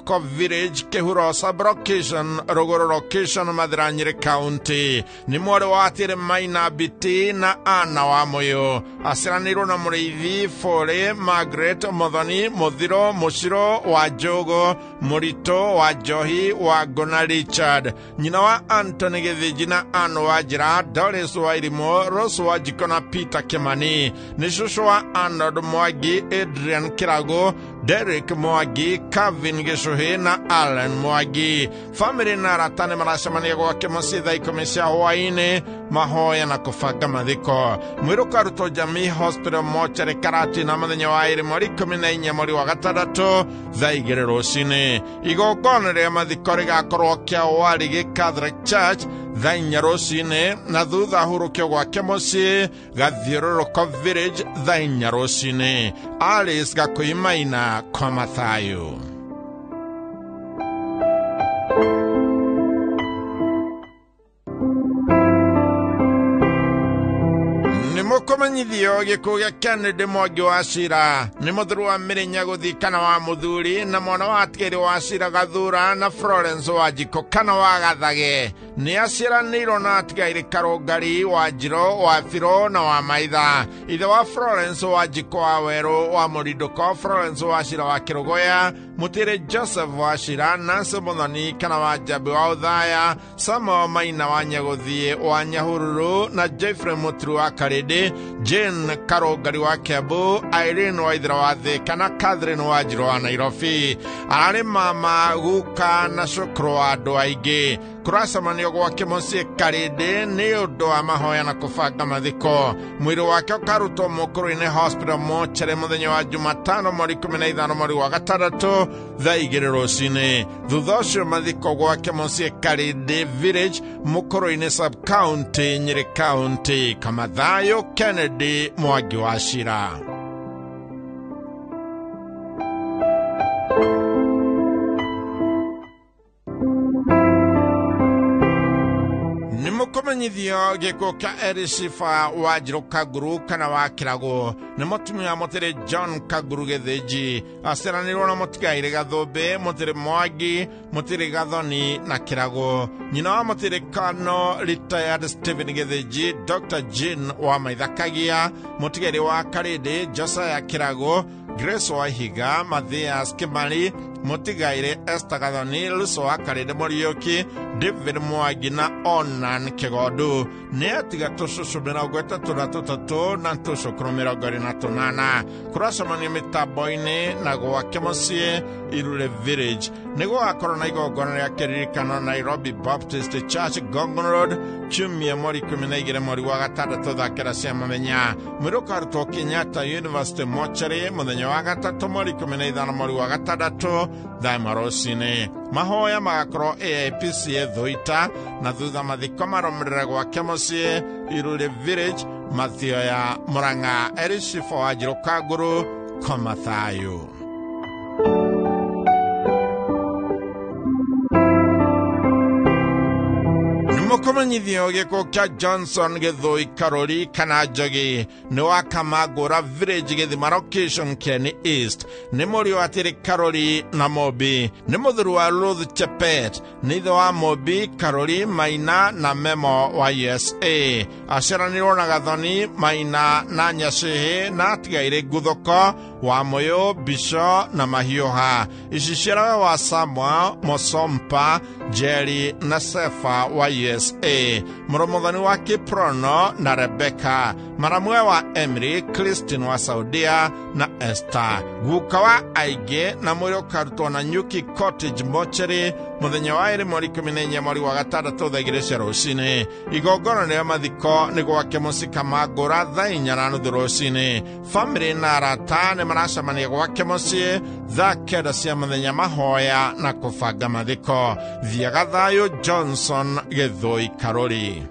Gathiũrũrũko Village, Kĩhuro Sub-Location, Rũgũrũ Location, Mathĩra, Nyĩrĩ County. Nĩ mwarĩ wa Atĩrĩ Maina Biti na Anna wa Mũyũ. Aciaranĩirwo na Mũrĩithi Bũrĩ, Margaret Mũthoni, Mũthiro, Mũciro wa Njũgũ, Mũritũ wa Njohi wa Ngũna Richard. Nyina wa Anthony Gĩthĩnji na Ann wa Njĩra, Doris wa Irimũ, Rose wa Njiko na Peter Kimani. Nĩ cũcũ wa Arnold Mwangi, Adrian Kĩrago, Derek Mwangi, Calvin Gĩcũhĩ na Allen Mwangi. Famĩlĩ na arata nĩ maracemania gwake mũciĩ thaa 10 cia hwaĩ-inĩ mahoya na kũbanga mathiko. Mwĩrĩ ũkarutwo Jamii Hospital Mortuary Karatina mũthenya wa ĩrĩ mweri 14 mweri wa gatandatũ thaa 2 rũcinĩ. Igongona rĩa mathiko rĩgakorwo Kĩawarigi Catholic Church thaa 4 rũcinĩ na thutha hurũkio gwake mũciĩ Gathiũrũrũko Village thaa 4 rũcinĩ. Alice Gakũi Maina kwa Mathayo. Nĩmũkũmenyithio gĩkuũ gĩa Kennedy Mwangi wa Cira nĩ mũthuri wa Mĩrĩnya gũthiĩ kana wa mũthuri na mwana wa Atigĩrĩ wa Cira Gathura na Florence wa Njiko kana wa Gathage. Nĩ aciaranĩirwo na Atigaire Karũngari wa Njiro wa Biro na wa Maitha. Ithe wa Florence wa Njiko wa Werũ wa Mũrindũko, Florence wa Cira wa Kĩrũgũya, Mũtĩrĩ Joseph wa Cira, Nancy Mũthoni kana wa Njambi wa Ũthaya, Samuel Maina wa Nyagũthiĩ wa Nyahururu na Jeffrey Mũturu wa Karĩndĩ, Jane Karũngari wa Kiambu, Irene wa Ithira wa Thĩka na Catherine wa Njiro wa Nairobi. Ararĩ mama, guka na cũkũrũ wa andũ aingĩ. Kũracemanio gwake mũciĩ Karĩndĩ nĩ ũndũ wa mahoya na kũbanga mathiko. Mwĩrĩ wake ũkarutwo Mũkũrũ-inĩ Hospital Mortuary mũthenya wa Jumatano mweri 15 mweri wa gatandatũ thaa 2 rũcinĩ. Thutha ũcio mathiko gwake mũciĩ Karĩndĩ Village, Mũkũrũ-inĩ Sub-County, Nyĩrĩ County. Kamathayo Kennedy Mwangi wa Cira. Nĩmũkũmenyithio gĩkuũ kĩa Elisifa wa Njirũ Kanguru kana wa Kĩrago nĩ mũtumia Mũtĩrĩ John Kanguru Gĩthĩnji. Aciaranĩirwo na Mũtigairĩ Gathũmbĩ, Mũtĩrĩ Mwangi, Mũtĩrĩ Gathoni na Kĩrago. Nyina wa Mũtĩrĩ Kano retired Stephen Gĩthĩnji, Dr. Jane wa Maithakagia, Mũtigairĩ wa Karĩndĩ, Josiah Kĩrago, Grace wa Ihiga, Mathias Kimari, Mũtigairĩ Esther Gathoni, Luso wa Karĩndĩ Mũriũki, David Mwangi na Onan Kĩgondu. Nĩ atiga tũcũcũ 33 na tũcũkũrũ 28. Kũracemanio mĩtambo-inĩ na gwake mũciĩ Irure Village. Nĩ gũgakorwo na igongona rĩa kĩririkano Nairobi Baptist Church, Ngong Road, kiumia mweri 12 mweri wa gatandatũ thaa 9 cia mũthenya. Mwĩrĩ ũkarutwo Kenyatta University Mortuary mũthenya wa gatatũ mweri 15 mweri wa gatandatũ thaa 1 rũcinĩ. Mahoya magakorwo AIPCA Thũita na thutha mathiko marũmĩrĩre gwake mũciĩ Irure Village, Mathioya, Murang'a. Elisifa wa Njirũ Kanguru, Komathayo. Nĩmũkũmenyithio gĩkuũ kĩa Johnson Gĩthũi Karũri kana Njogi nĩ wa Kamangũra Village, Gĩthima Location, Kieni East. Nĩ mũriũ wa Tĩrĩ Karũri na Mũmbi. Nĩ mũthuri wa Ruth Chepet. Nĩ ithe wa Mũmbi, Karũri, Maina na Memo wa USA. Aciaranĩirwo na Gathoni, Maina na Nyacĩhĩ na Atigairĩ Nguthũko wa Mũyũ, Mbico na Mahiũha. Iciciarawe wa Samuel, Mosompa, Jerry na Sefa wa USA. Mũrũmũthoni wa Kiprono na Rebecca. Maramwe wa Emily, Christine wa Saudia na Esther. Guka wa aingĩ na mwĩrĩ ũkarutwo na Nyuki Cottage Mortuary mũthenya wa ĩrĩ mweri 14 mweri wa gatandatũ thaa 2 cia rũcinĩ. Igongona rĩa mathiko nĩ gwake mũciĩ Kamangũra thaa 4:30 rũcinĩ. Famĩlĩ na arata nĩ maracemania gwake mũciĩ thaa 9 cia mũthenya mahoya na kũbanga mathiko. Thiaga thayũ Johnson Gĩthũi Karũri.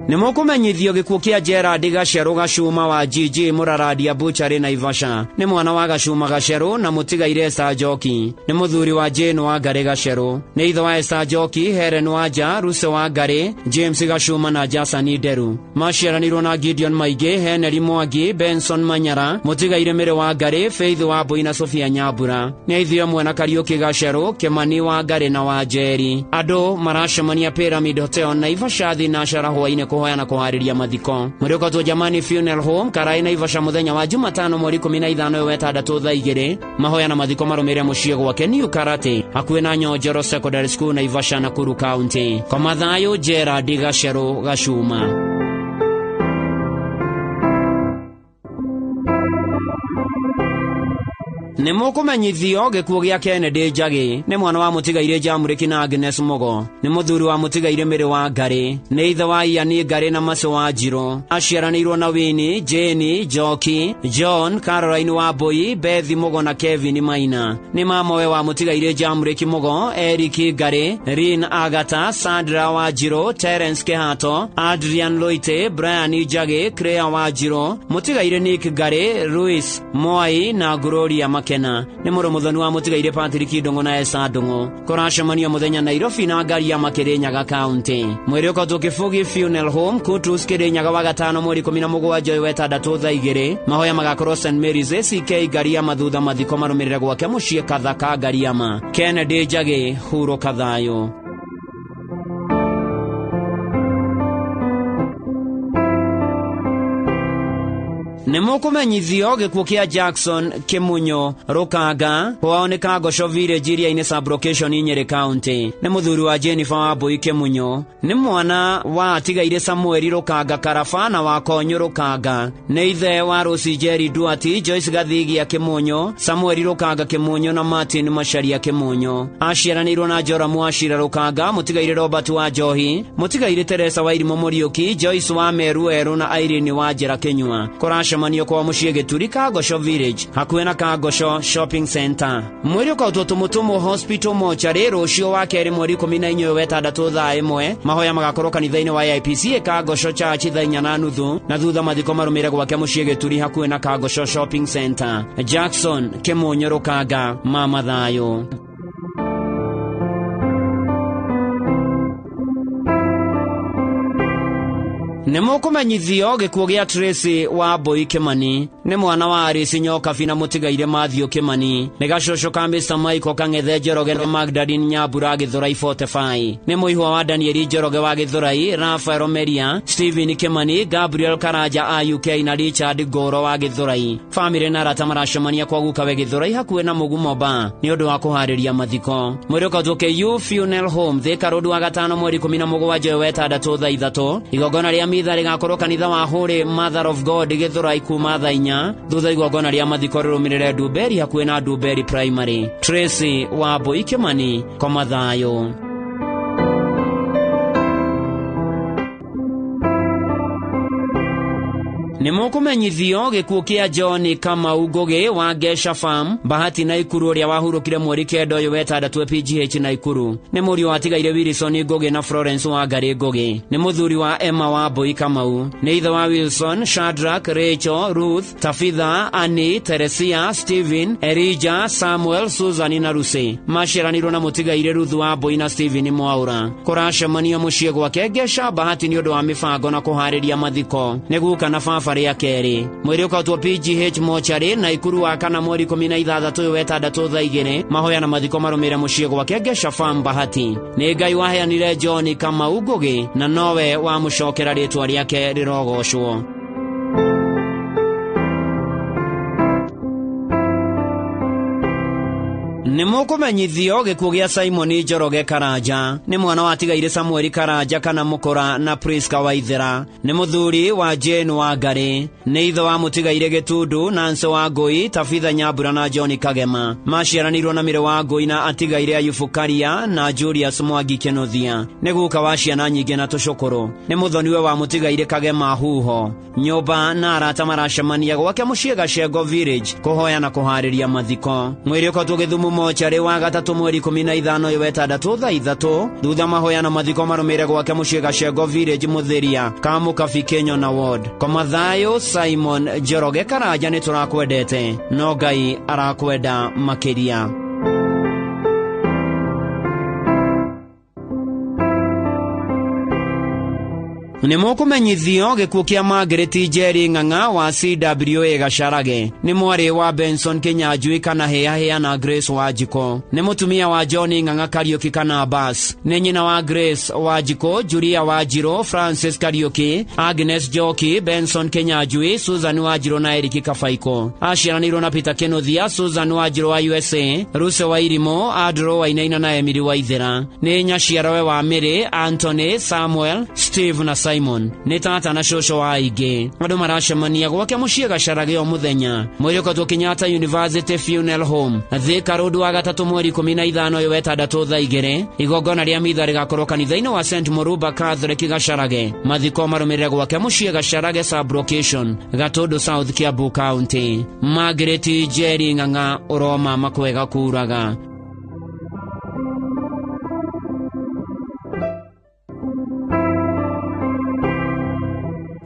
Nĩ Nĩ mũkũmenyithio gĩkuũ kĩa Gerard Gacerũ Gacuma wa GG Mũraradia Butchery Naivasha. Nĩ mwana wa Gacuma Gacerũ na mũtigaire Esther Njoki. Nĩ mũthuri wa Jane wa Ngarĩ Gacerũ. Nĩ ithe wa Esther Njoki, Helen Wanja, Ruse wa Ngarĩ, James Gacuma na Jasani Nderu. Maciaranirwo na Gideon Maingĩ, Henry Mwangi, Benson Manyara, mũtigaire Mĩrĩ wa Ngarĩ, Faith wa Mbui na Sofia Nyambura. Nĩ ithe ũmwe na Kariũki Gacerũ, Kĩmani wa Ngarĩ na wa Njeri. Andũ maracemania Pyramid Hotel Naivasha thinashara hwaĩ-inĩ kũhoya na kũharĩria mathiko. Mwĩrĩ ũkotwo Jamani Funeral Home Karai Naivasha mũthenya wa Jumatano mweri 15 wetandatu thaa 2. Mahoya na mathiko marũmĩrĩre mũciĩ gwake New Karate hakuhĩ na Nyonjoro Secondary School Naivasha Nakuru County. Koma thayũ Gerard Gacerũ Gacuma. Nĩ mũkũmenyithio gĩkuũ gĩa Kennedy Njagĩ. Nĩ mwana wa mũtigaire Jamũrĩki na Agnes Mũgo. Nĩ mũthuri wa mũtigaire Mĩrĩ wa Ngarĩ. Nĩ ithe wa Ian Ngarĩ na Macũ wa Njirũ. Aciaranĩirwo na Winnie, Jane, Njoki, John, Caroline wa Mbui, Beth Mũgo na Kevin Maina. Nĩ mamawe wa mũtigaire Jamũrĩki Mũgo, Eric Ngarĩ, Rin Agata, Sandra wa Njirũ, Terence Kĩhato, Adrian Loite, Brian Njagĩ, Claire wa Njirũ, mũtigaire Nick Ngarĩ, Louis Mwai na Gloria Makena. Nĩ mũrũ mũthoni wa mũtigaire Patrick Ndung'u na Esther Ndung'u. Kũracemanio mũthenya Nairobi na Ngariama Kĩrĩnyaga County. Mwĩrĩ ũkotwo Kĩbũgi Funeral Home Kutus Kĩrĩnyaga wa gatano mweri 17 wetandatũ thaa 2. Mahoya magakorwo St Mary's ACK Ngariama thutha mathiko marũmĩrĩre gwake mũciĩ Kathaka Ngariama. Kennedy Njagĩ, hurũka thayũ. Nĩ mũkũmenyithio gĩkuũ kĩa Jackson Kĩmunyo Rũkanga kwao nĩ Kangosho Village Iria-inĩ sub-location Nyeri County. Nĩ mũthuri wa Jennifer Wambui Kĩmunyo. Nĩ mwana wa atigaire Samuel Rũkanga Karaba na wa Konyo Rũkanga. Nĩ ithe wa Rosi Jerry Duati, Joyce Gathigia Kĩmunyo, Samuel Rũkanga Kĩmunyo na Martin Macharia Kĩmunyo. Aciaranĩirwo na Joramu wa Shira Rũkanga, mũtigaire Robert wa Njohi, mũtigaire Teresa wa Irimũ Mũriũki, Joyce wa Meru Werũ na Irene wa Njera Kĩnyua. Kũracemanio kwa mũciĩ Gĩturi Kangosho Village hakuhĩ na Kangosho Shopping Center. Mwĩrĩ ũkautwo Tũmũtũmũ Hospital Mortuary rũciũ wa kerĩ mweri 14 wetandatũ thaa 1. Mahoya magakorwo kanitha-inĩ wa AIPC Kangosho Church thaa 4:30 na thutha mathiko marũmĩrĩre gwake mũciĩ Gĩturi hakuhĩ na Kangosho Shopping Center. Jackson Kĩmunyo Rũkanga, mama thayũ. Nĩ mũkũmenyithio gĩkuũ gĩa Tracy wa Mbui Kĩmani. Nĩ mwana wa Alice Nyokabi na mũtigaire Matthew Kĩmani. Nĩ gacũcũ ka Mr Michael Kang'ethe Njoroge na Magdalene Nyambura Gĩthũrai 45. Nĩ mũihwa wa Daniel Njoroge wa Gĩthũrai, Rafael Meria, Stephen Kĩmani, Gabriel Karanja a UK na Richard Ngoro wa Gĩthũrai. Famĩlĩ na arata maracemania kwa gukawe Gĩthũrai hakuhĩ na Mũgumo Bar nĩ ũndũ wa kũharĩria mathiko. Mwĩrĩ ũkotwo KU Funeral Home Thika Road wa gatano mweri 17 wetandatũ thaa 3. Igongona rĩa mitha rĩgakorwo kanitha wa Holy Mother of God Gĩthũrai kuma thaa 4. Thutha igongona rĩa mathiko rĩrũmĩrĩre Ndumberi hakuhĩ na Ndumberi Primary. Tracy wa Mbui Kĩmani, koma thayũ. Nĩ mũkũmenyithio gĩkuũ kĩa John Kamau Ngũgĩ wa Gesha Farm Bahati Naikuru ũrĩa wahurũkire mweri 9 ũyũ wetandatũ PGH Naikuru. Nĩ mũriũ wa atigaire Wilson Ngũgĩ na Florence wa Ngarĩ Ngũgĩ. Nĩ mũthuri wa Emma wa Mbui Kamau. Nĩ ithe wa Wilson, Shadrack, Rachel, Ruth, Tafitha, Annie, Teresia, Stephen, Elijah, Samuel, Susan na Lucy. Maciaranĩirwo na mũtigaire Ruth wa Mbui na Stephen Mwaura. Kũracemanio mũciĩ gwake Gesha Bahati nĩ ũndũ wa mĩbango na kũharĩria mathiko. Nĩ guka na baba rĩa kerĩ. Mwĩrĩ ũkautwo PGH Mortuary Naikuru wa kana mweri 16 wetandatũ thaa 2. Mahoya na mathiko marũmĩrĩre mũciĩ gwake Gesha Farm Bahati. Nĩ Ngai waheanire John Kamau Ngũgĩ na nowe wamũcokera rĩtwa rĩake rĩrogocwo. Nĩ mũkũmenyithio gĩkuũ gĩa Simon Njoroge Karanja. Nĩ mwana wa atigaire Samuel Karanja kana Mũkũra na Priska Waithera. Nĩ mũthuri wa Jane wa Ngarĩ. Nĩ ithe wa mũtigaire Gĩtundu, Nancy wa Ngũi, Tabitha Nyambura na John Kagema. Maciaranĩirwo na Mĩrĩ wa Ngũi na atigaire Ayubu Karia na Julius Mwangi Kĩnuthia. Nĩ guka wa ciana nyingĩ na tũcũkũrũ. Nĩ mũthoniwe wa mũtigaire Kagema Huho. Nyũmba na arata maracemania gwake mũciĩ Gacengo Village kũhoya na kũharĩria mathiko. Mwĩrĩ ũkotwo Gĩthumo mochari wa gatatũ mweri 15 ũyũ wetandatũ thaa 3 thutha mahoya na mathiko marũmĩrĩre gwake mũciĩ Gacengo Village Mũthĩria Kamũkabi Kĩnyona Ward. Koma thayũ Simon Njoroge Karanja, nĩ tũrakwendete no Ngai arakwenda makĩria. Nĩ mũkũmenyithio gĩkuũ kĩa Margaret Njeri Ng'ang'a wa CWA Gacarage. Nĩ mwarĩ wa Benson Kinyanjui kana Hĩa na Grace Wanjikũ. Nĩ mũtumia wa John Ng'ang'a Kariũki kana Bas. Nĩ nyina wa Grace Wanjikũ, Julia Wanjirũ, Francis Kariũki, Agnes Njoki, Benson Kinyanjui, Susan Wanjirũ na Eric Kabaikũ. Aciaranĩirwo na Peter Kĩnuthia, Susan Wanjirũ wa USA, Ruse wa Irimũ, Andrew Wainaina na Emily Waithera. Nĩ nyaciarawe wa Mary, Anthony, Samuel, Steve na Simon. Nĩ tata na cũcũ wa aingĩ. Andũ maracemania gwake mũciĩ Gacarage o mũthenya. Mwĩrĩ ũkotwo Kenyatta University Funeral Home Thika Road wa gatatũ mweri 15 ũyũ wetandatũ thaa 2. Igongona rĩa mitha rĩgakorwo kanitha-inĩ wa St Muruba Catholic Gacarage. Mathiko marũmĩrĩre gwake mũciĩ Gacarage Sub-location Gatũndũ South Kiambu County. Margaret Njeri Ng'ang'a, ũroma makwega kuraga.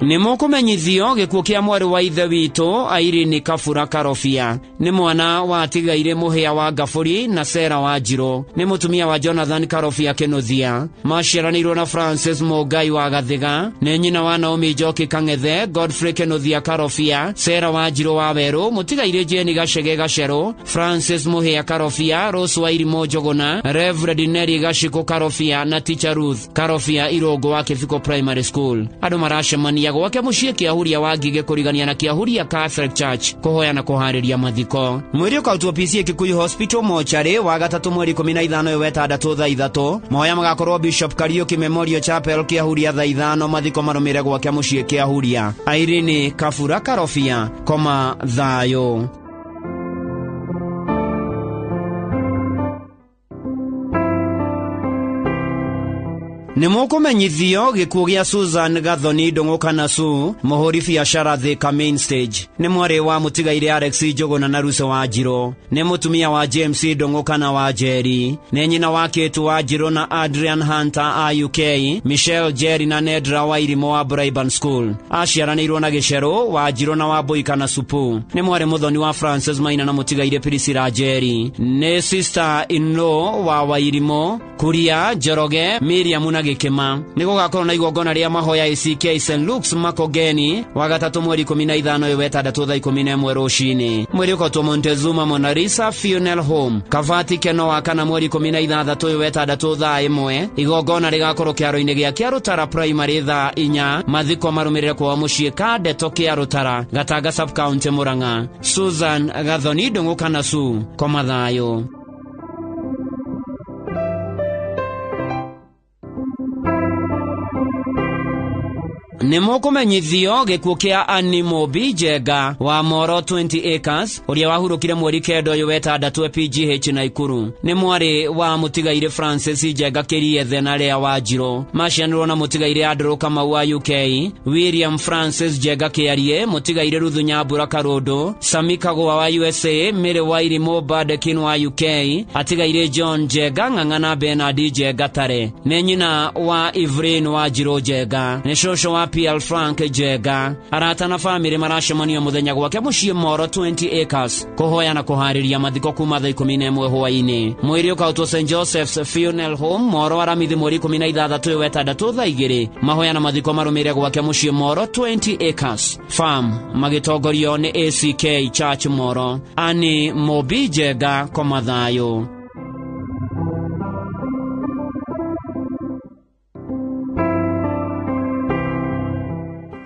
Nĩ mũkũmenyithio gĩkuũ kĩa mwarĩ wa ithe witũ Irene Kabura Karobia. Nĩ mwana wa atigaire Mũhĩa wa Ngabũri na Sera wa Njirũ. Nĩ mũtumia wa Jonathan Karobia Kĩnuthia. Maciaranĩirwo na Francis Mũngai wa Gathiga. Nĩ nyina wa Naomi Njoki Kang'ethe, Godfrey Kĩnuthia Karobia, Sera wa Njirũ wa Werũ, mũtigaire Jane Gacege Gacerũ, Francis Mũhĩa Karobia, Rose wa Irimũ Njũgũna, Reverend Neri Gacikũ Karobia na Teacher Ruth Karobia Irũngũ wa Kĩbiko Primary School. Andũ maracemania gwake mũciĩ Kĩahuria wa Ngigĩ kũrigania na Kĩahuria Catholic Church kũhoya na kũharĩria mathiko. Mwĩrĩ ũkarutwo PCA Kikuyu Hospital mochari wa gatatũ mweri 15 ũyũ wetandatũ thaa 3. Mahoya magakorwo Bishop Kariuki Memorial Chapel Kĩahuria thaa 5. Mathiko marũmĩrĩre gwake mũciĩ Kĩahuria. Irene Kabura Karobia, koma thayũ. Nĩ mũkũmenyithio gĩkuũ gĩa Susan Gathoni Ndũng'ũ kana Su, mũhũri biacara Thika Main Stage. Nĩ mwarĩ wa mũtigaire Alex Njũgũna na Ruse wa Njirũ. Nĩ mũtumia wa James Ndũng'ũ kana wa Njeri. Nĩ nyina wa Kate wa Njirũ na Adrian Hunter a UK, Michelle Njeri na Nedra wa Irimũ wa Braeburn School. Aciaranĩirwo na Gĩcerũ wa Njirũ na wa Mbũi kana Supu. Nĩ mwarĩ mũthoni wa Francis Maina na mũtigaire Priscilla Njeri. Nĩ sister in law wa Wairimũ, Kuria Njoroge, Miriam na Gĩkĩma. Nĩ gũgakorwo na igongona rĩa mahoya ACK St Luke's Makongeni wa gatatũ mweri 15 ũyũ wetandatũ thaa 11 rũcinĩ. Mwĩrĩ ũkotwo Montezuma Monalisa Funeral Home Kavati Keno wa kana mweri 16 ũyũ wetandatũ thaa 1. Igongona rĩgakorwo kĩaro-inĩ gĩa Kĩarũtara Primary thaa 4. Mathiko marũmĩrĩre kwao mũciĩ Kandeto Kĩarũtara, Gatanga Sub County Murang'a. Susan Gathoni Ndũng'ũ kana Su, koma thayũ. Nĩ mũkũmenyithio gĩkuũ kĩa Annie Mobi Njenga wa Moro 20 Acres ũrĩa wahurũkire mweri 9 ũyũ wetandatũ PGH Naikuru. Nĩ mwarĩ wa mũtigaire Francis Njenga Kĩriethe na Lea wa Njirũ. Macianĩrwo na mũtigaire Andrew Kamau wa UK, William Francis Njenga Kĩarie, mũtigaire Ruthu Nyambura Karũndũ, Sami Kagũa wa USA, Mary wa Irimũ Badekin wa UK, atigaire John Njenga Ng'ang'a na Bernard Njenga Tare. Nĩ nyina wa Evelyn wa Njirũ Njenga. Nĩ cũcũ wa PL Frank Njenga. Arata na bamĩrĩ maracemania mũthenya gwake mũciĩ Moro 20 Acres kũhoya na kũharĩria mathiko kuma thaa 11 hwaĩ-inĩ. Mwĩrĩ ũkautwo St Joseph's Funeral Home Moro Aramithi mweri 16 ũyũ wetandatũ thaa 2. Mahoya na mathiko marũmĩrĩre gwake mũciĩ Moro 20 Acres Farm magĩtongorio nĩ ACK Church Moro. Annie Mobi Njenga, koma thayũ.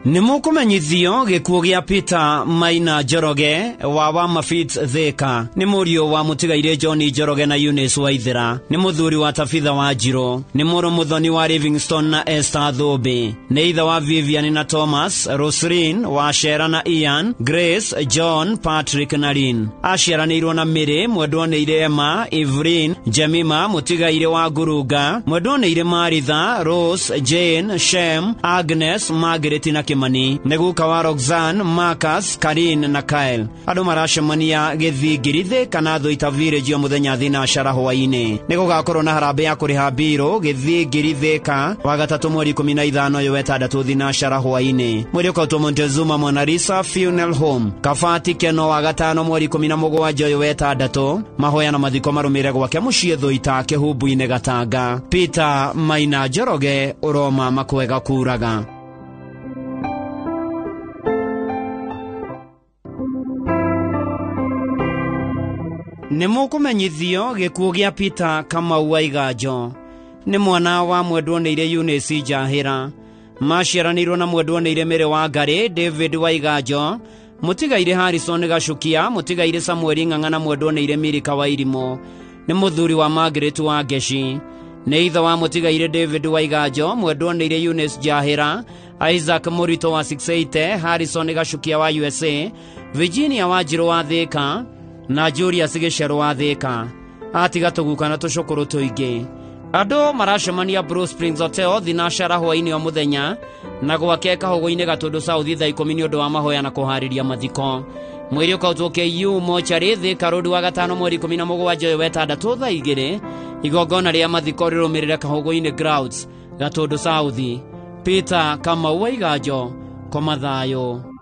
Nĩ mũkũmenyithio gĩkuũ gĩa Peter Maina Njoroge wa Wamafit Thika. Nĩ mũriũ wa mũtigaire John Njoroge na Eunice Waithera. Nĩ mũthuri wa Tabitha wa Njirũ. Nĩ mũrũ mũthoni wa Livingstone na Esther Thũmbĩ. Nĩ ithe wa Vivian na Thomas, Roslyn wa Shera na Ian, Grace, John, Patrick na Lynn. Aciaranĩirwo na Mary, mwendwo nĩ Emma, Evelyn, Jemima, mũtigaire wa Ngurunga, mwendwo nĩ Maritha, Rose, Jane, Shem, Agnes, Margaret na Kimani, nĩ guka wa Roxanne, Marcus, Karin na Kyle. Andũ maracemania Gĩthingirithi kana Thũita Village o mũthenya thinacara hwaĩ-inĩ. Nĩ gũgakorwo na harambee ya kũrĩha mbirũ Gĩthingiri Thika wa gatatũ mweri 15 ũyũ wetandatũ thinacara hwaĩ-inĩ. Mwĩrĩ ũkautwo Montezuma Mwanarisa Funeral Home, Kabati Keno wa gatano mweri 17 ũyũ wetandatũ. Mahoya na mathiko marũmĩrĩre gwake mũciĩ Thũita Kĩhumbu-inĩ Gatanga. Peter Maina Njoroge ũroma makwega kuraga. Nĩ mũkũmenyithio gĩkuũ gĩa Peter Kamau wa Iganjo. Nĩ mwana wa mwendwo nĩire Eunice Njahĩra. Maciaranĩirwo na mwendwo nĩire Mary wa Ngarĩ, David wa Iganjo, mũtigaire Harrison Gacukia, mũtigaire Samuel Ng'ang'a na mwendwo nĩire Milika wa Irimũ. Nĩ mũthuri wa Margaret wa Ngeci. Nĩ ithe wa mũtigaire David wa Iganjo, mwendwo nĩire Eunice Njahĩra, Isaac Mũrito wa 680, Harrison Gacukia wa USA, Virginia wa Njirũ wa Thika, na Julius Gĩcerũ wa Thika. Atiga tũguka na tũcũkũrũ tũingĩ. Andũ maracemania Blue Springs Hotel thinacara hwaĩ-inĩ o mũthenya na gwake Kahũgũ-inĩ Gatũndũ South thaa 10 nĩ ũndũ wa mahoya na kũharĩria mathiko. Mwĩrĩ ũkautwo KU mocarĩ Thika Road wa gatano mweri 17 ũyũ wetandatũ thaa 2. Igongona rĩa mathiko rĩrũmĩrĩre Kahũgũ-inĩ Grounds Gatũndũ South. Peter Kamau wa Iganjo, koma thayũ.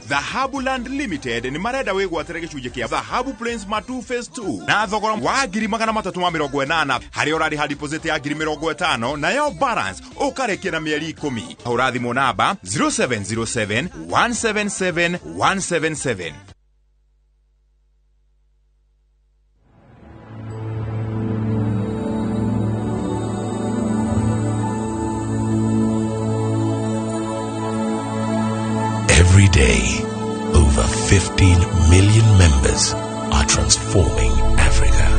Dhahabu Land Limited nĩ marenda wĩgwatĩre gĩcunjĩ kĩa Dhahabu Plains Matu Phase 2 na thogora wa 380,000 harĩa ũrarĩha deposit ya 50,000 nayo balance ũkarĩkia na mĩeri 10. Hũra thimũ namba 0707 177 177. Every day, over 15 million members are transforming Africa.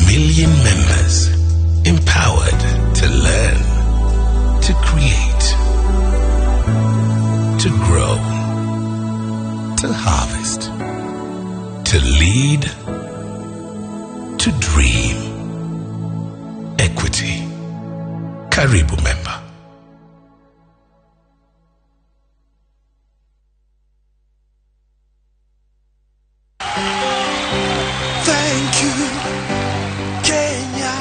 Million members empowered to learn, to create, to grow, to harvest, to lead, to dream. Equity. Karibu member. Thank you, Kenya.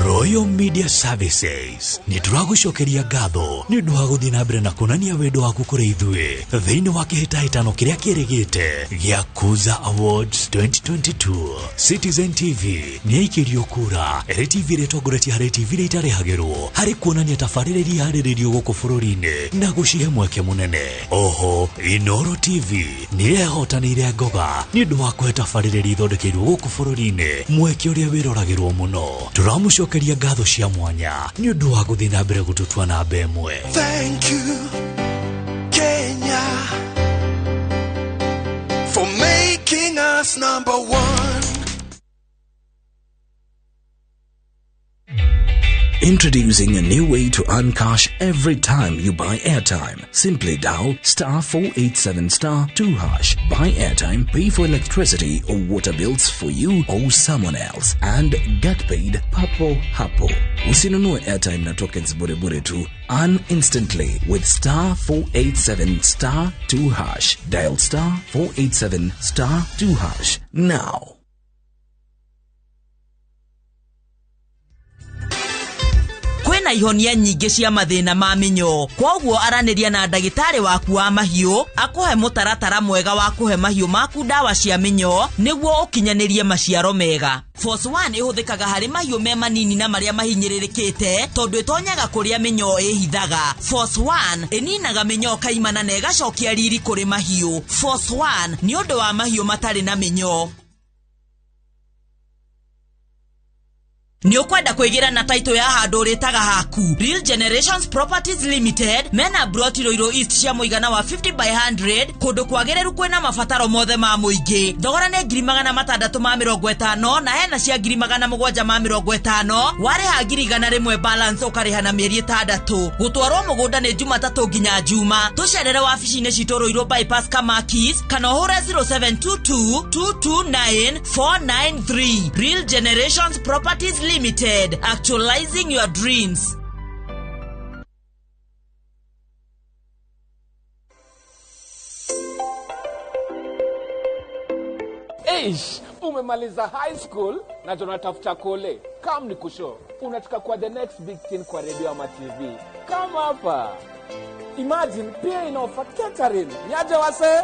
Royal Royal Media Services nĩ tũragũcokeria ngatho nĩ ũndũ wa gũthiĩ na mbere na kuonania wendo waku kũrĩ ithuĩ thĩinĩ wa kĩhĩtahĩtano kĩrĩa kĩrĩgĩte gĩa Kuza Awards 2022. Citizen TV nĩ yaikĩrio kura ĩrĩ TV ĩrĩa ĩtongoretie harĩ TV iria itarĩhagĩrwo harĩ kuonania tabarĩra iria iharĩrĩirio gũkũ bũrũri-inĩ na gũcihe mweke mũnene. Oho Inoro TV nĩ yehotanĩire ngoga nĩ ũndũ wa kũhe tabarĩra iria ithondekeirwo gũkũ bũrũri-inĩ mweke ũrĩa wĩroragĩrwo mũno. Tũramũcokeria ngatho cia mwanya nĩ ũndũ wa gũthiĩ na mbere gũtũtua namba ĩmwe. Thank you, Kenya, for making us number one. Introducing a new way to earn cash every time you buy airtime. Simply dial star 487 star 2 hash. Buy airtime, pay for electricity or water bills for you or someone else, and get paid papo hapo. Usinunue airtime na tokens bure bure tu. Earn instantly with star 487 star 2 hash. Dial star 487 star 2 hash now. Kwĩna ihonia nyingĩ cia mathĩna ma mĩnyoo, kwoguo aranĩria na ndagĩtarĩ waku wa mahiũ akũhe mũtaratara mwega wa kũhe mahiũ maku ndawa cia mĩnyoo nĩguo ũkinyanĩrie maciaro mega. Force 1 ĩhũthĩkaga harĩ mahiũ me manini na marĩa mahinyĩrĩrĩkĩte tondũ ĩtonyaga kũrĩa mĩnyoo ĩhithaga. Force 1 ĩninaga mĩnyoo kaimana na ĩgacokia riri kũrĩ mahiũ. Force 1 nĩ ũndũ wa mahiũ matarĩ na mĩnyoo. Nĩ ũkwenda kwĩgĩra na taito ya handũ ũrĩtaga haku. Real Generations Properties Limited mena broti Ruiru East cia mũigana wa 50 by 100 kũndũ kwagĩrĩru kwĩna mabataro mothe ma mũingĩ. Thogora nĩ 650 na hena cia 750. Warĩha 100,000 balance ũkarĩha na mĩeri 6. Gũtwarwo mũgũnda nĩ Jumatatũ nginya Juma. Tũcerere wabici-inĩ citũ Ruiru Bypass Kamakis kana ũhũre 0722 229 493. Real Generations Properties Limited, actualizing your dreams. Eish, umemaliza high school na tunatafuta kole. Kam ni kusho. Unataka kwa the next big thing kwa radio ama TV. Kama hapa. Imagine pia inaofa catering. Niaje wase?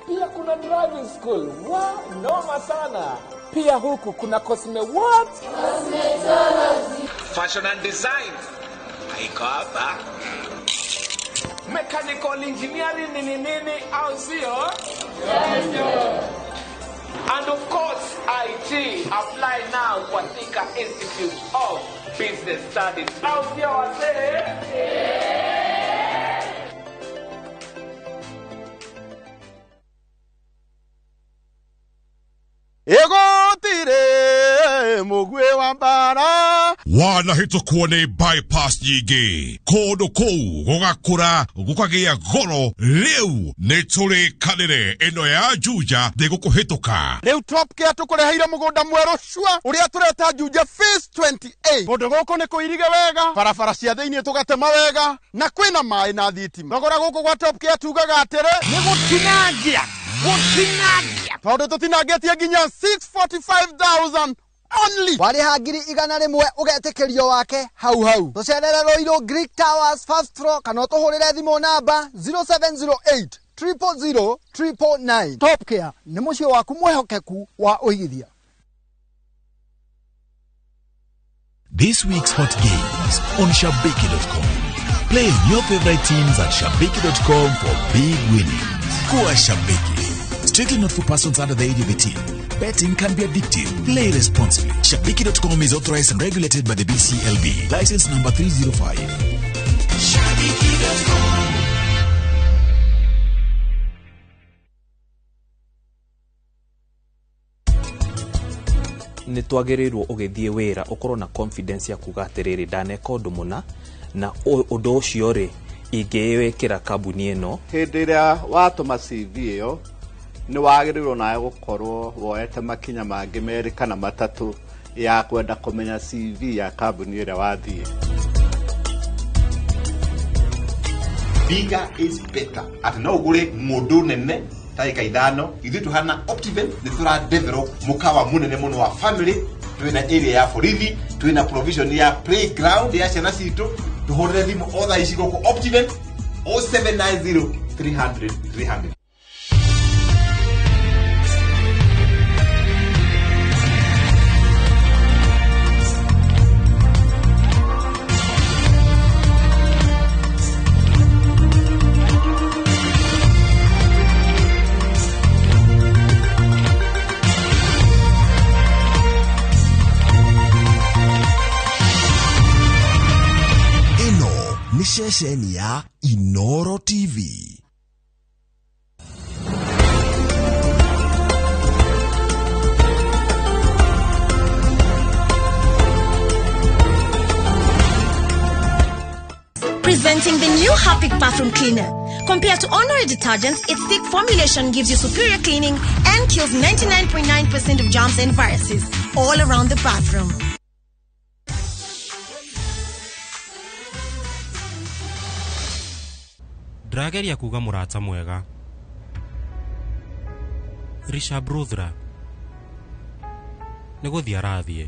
Pia kuna driving school. Wa, noma sana. Pia huku kuna cosme what? Cosmetology. Fashion and design. Haiko hapa. Mechanical engineering nini nini au sio? Yes. And of course IT. Apply now kwa Thika Institute of Business Studies. Au sio wazee? Yeah. Egotire mugwe wa mbara wanahĩtũkwo nĩ bypass nyingĩ kũndũ kũu gũgakũra gũkagĩa goro. Rĩu nĩ tũrĩkanĩre ĩno ya Juja ndĩgũkũhĩtũka. Rĩu Top Care tũkũreheire mũgũnda mwerũ cua ũrĩa tũreta Juja Phase 28. Kũndũ gũkũ nĩ kũirige wega, barabara cia thĩinĩ tũgatema wega na kwĩna maĩ na thitima. Thogora gũkũ gwa Top Care tugaga atĩrĩ nĩ gũtinangia gũtinangia tondũ tũtinangĩtie nginya 645,000 only. Warĩha 100,000 ũgetĩkĩrio wake hau hau. Tũcerere Ruiru Greek Towers first floor kana ũtũhũrĩre thimũ namba 0708 000 999. Top Care nĩ mũciĩ waku mwĩhokeku wa ũigithia. This week's hot games on Shabiki.com. Play your favorite teams at Shabiki.com for big winnings. Kuwa Shabiki. Strictly not for persons under the age of 18. Betting can be addictive. Play responsibly. Shabiki.com is authorized and regulated by the BCLB. License number 305. Shabiki.com. Nĩ twagĩrĩirwo ũgĩthiĩ wĩra ũkorwo na confidence ya kuga atĩrĩrĩ ndaneka ũndũ mũna na ũndũ ũcio rĩ ingĩwĩkĩra kambuni ĩno. Hĩndĩ ĩrĩa watũma CV ĩyo nĩ wagĩrĩirwo nawe gũkorwo woete makinya mangĩ merĩ kana matatũ ya kwenda kũmenya CV ya kambuni ĩrĩa wathiĩ. Bigger is better. Atĩ no ũgũre ng'ũndũ nene ndagĩka ithano ithuĩ tũhana Optiven nĩ tũra develop mũkawa mũnene mũno wa family. Twina area ya borithi, twina provision ya playground ya ciana citũ. Tũhũrĩre thimũ o thaa ici gũkũ Optiven 0790 300 300. Ceceni ya Inoro TV. Presenting the new Harpic bathroom cleaner. Compared to ordinary detergents, its thick formulation gives you superior cleaning and kills 99.9% of germs and viruses all around the bathroom. Ndĩrageria kuga mũrata mwega. Rishabh Rudhra nĩ gũthiĩ arathiĩ.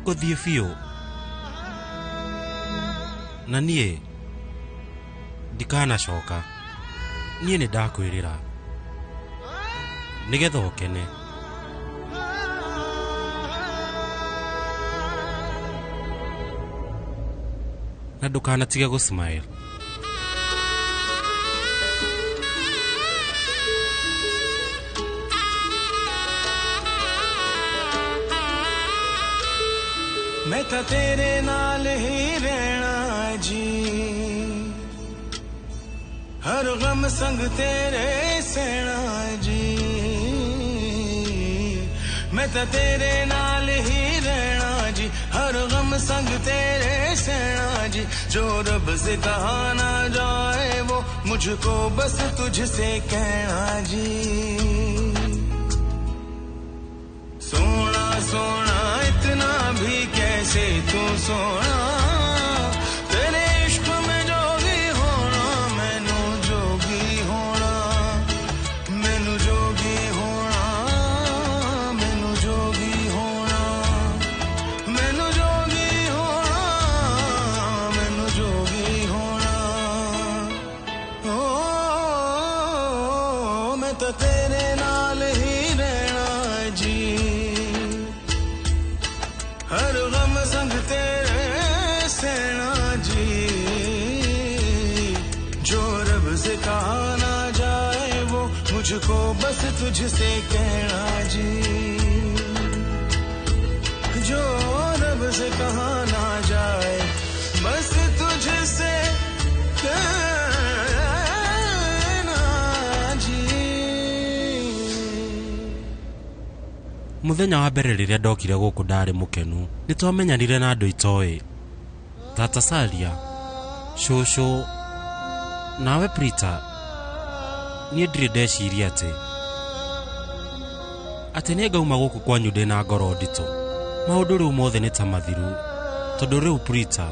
Gũthiĩ biũ. Na niĩ ndikanacoka. Niĩ nĩ ndakwĩrĩra nĩgetha ũkene. Na ndũkanatige gũ smile. मैं तो तेरे नाल ही रहना जी, हर गम संग तेरे सहना जी। मैं तो तेरे नाल ही रहना जी, हर गम संग तेरे सहना जी। जो रब से कहा ना जाए वो मुझको बस तुझसे कहना जी। सोना सोना इतना भी कैसे तू सोना, तेरे इश्क में जोगी होना, मैनू जोगी होना, मैनू जोगी होना, मैनू जोगी होना, मैनू जोगी होना, मैनू जोगी होना। ओ मैं तो तेरे नाल ही रहना जी, हर गम संग तेरे सहना जी। जो रब से कहा ना जाए वो मुझको बस तुझसे कहना जी। जो रब से कहा ना जाए बस तुझसे कहना जी। Muthenya wa mbere rĩrĩa ndokire gũkũ ndarĩ mũkenu. Nĩ twamenyanire na andũ itoĩ, Tata Salia, cũcũ, nawe Prita. Niĩ ndirĩ ndeciria atĩ nĩ ngauma gũkũ kwanyu ndĩ na ngoro nditũ. Maũndũ rĩu mothe nĩ ta mathiru, tondũ rĩu Prita,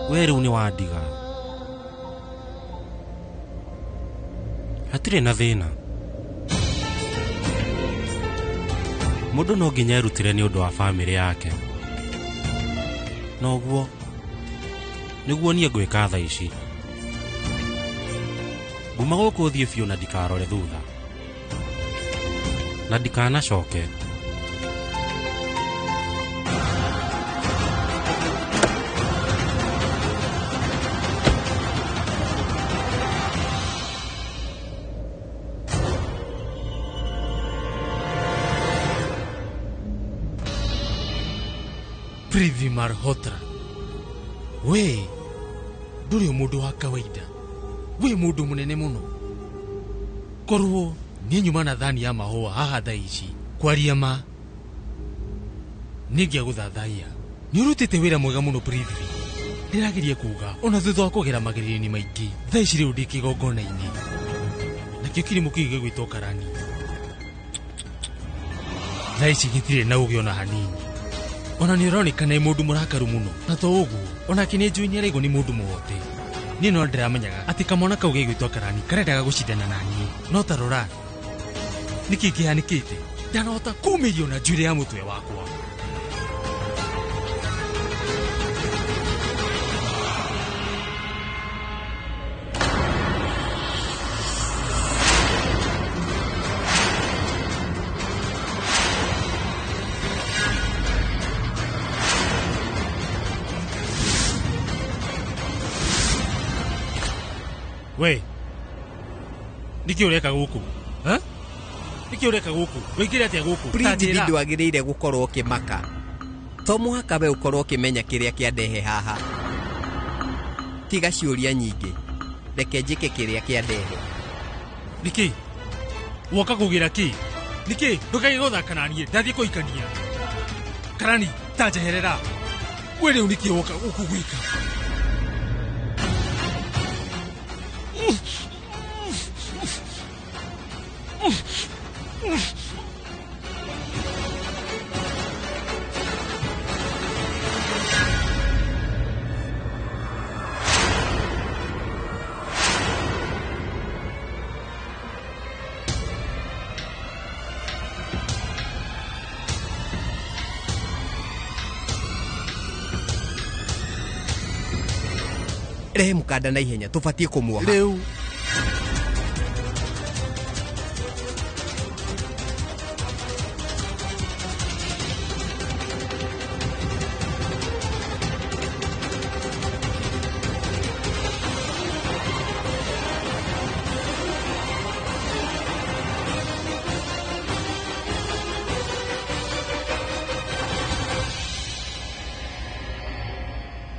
we rĩu nĩ wandiga. Hatirĩ na thĩna. Mũndũ no nginya erutĩre nĩ ũndũ wa bamĩrĩ yake. Na ũguo nĩguo niĩ ngwĩka thaa ici. Nguma gũkũ thiĩ biũ na ndikarore thutha, na ndikanacoke. Prithvi Malhotra, we ndũrĩ mũndũ wa kawaida, wĩ mũndũ mũnene mũno. Korwo niĩ nyuma na thani ya mahũa haha thaa ici, kwaria ma nĩngĩagũthathaiya. Nĩ ũrutĩte wĩra mwega mũno Prithvi. Ndĩrageria kuga ona thutha wa kũgera magerio-inĩ maingĩ, thaa ici rĩu ndĩ kĩgongona-inĩ, nakĩo kĩrimũ kĩu gĩgwĩtwo karani. Thaa ici gĩtirĩ na ũgĩ ona hanini. Ona nĩ ũronekana nĩ mũndũ mũrakaru mũno, na to ũguo onake nĩ njũĩ nĩ araigwo nĩ mũndũ mũhote. Niĩ no ndĩramenyaga atĩ kamwana kau gegwĩtwo Karani karendaga gũcindana na niĩ. No ta rora, nĩkĩ kĩhanĩkĩte? Ndanahota kumĩrio na njuĩrĩ ya mũtwe wakwa. We, nĩkĩ ũreka gũkũ? Nĩkĩ ũreka gũkũ? Wĩkĩre atĩa gũkũ? Prithvi ndwagĩrĩire gũkorwo ũkĩmaka. To mũhaka we ũkorwo ũkĩmenya kĩrĩa kĩandehe haha. Tiga ciũria nyingĩ. Reke njĩke kĩrĩa kĩandehe. Nĩkĩ? Woka kũgĩra kĩ? Nĩkĩ? Ndũkaige gũthaka na niĩ, ndathiĩ kũhikania. Karani, ta njeherera. We rĩu nĩkĩ woka gũkũ gwĩka? Rehe mukanda na ihenya tubatie kumuoha riu.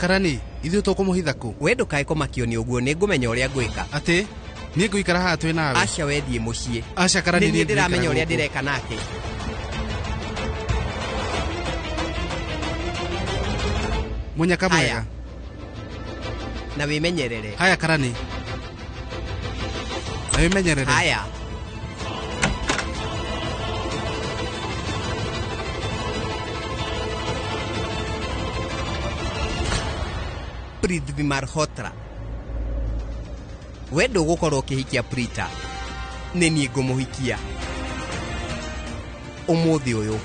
Karani, ithuĩ tũkũmũhitha kũ? We ndũkae kũmakio nĩ ũguo, nĩ ngũmenya ũrĩa ngwĩka. Atĩ niĩ ngũikara haha twĩ nawe? Aca, we thiĩ mũciĩ. Aca Karani, nĩ niĩ ndĩramenya ũrĩa ndĩreka nake. Mũnyaka mwega. Na wĩmenyerere. Haya Karani, na wĩmenyerere. Haya. Prithvi Malhotra, we ndũgũkorwo ũkĩhikia Prita, nĩ niĩ ngũmũhikia ũmũthĩ ũyũ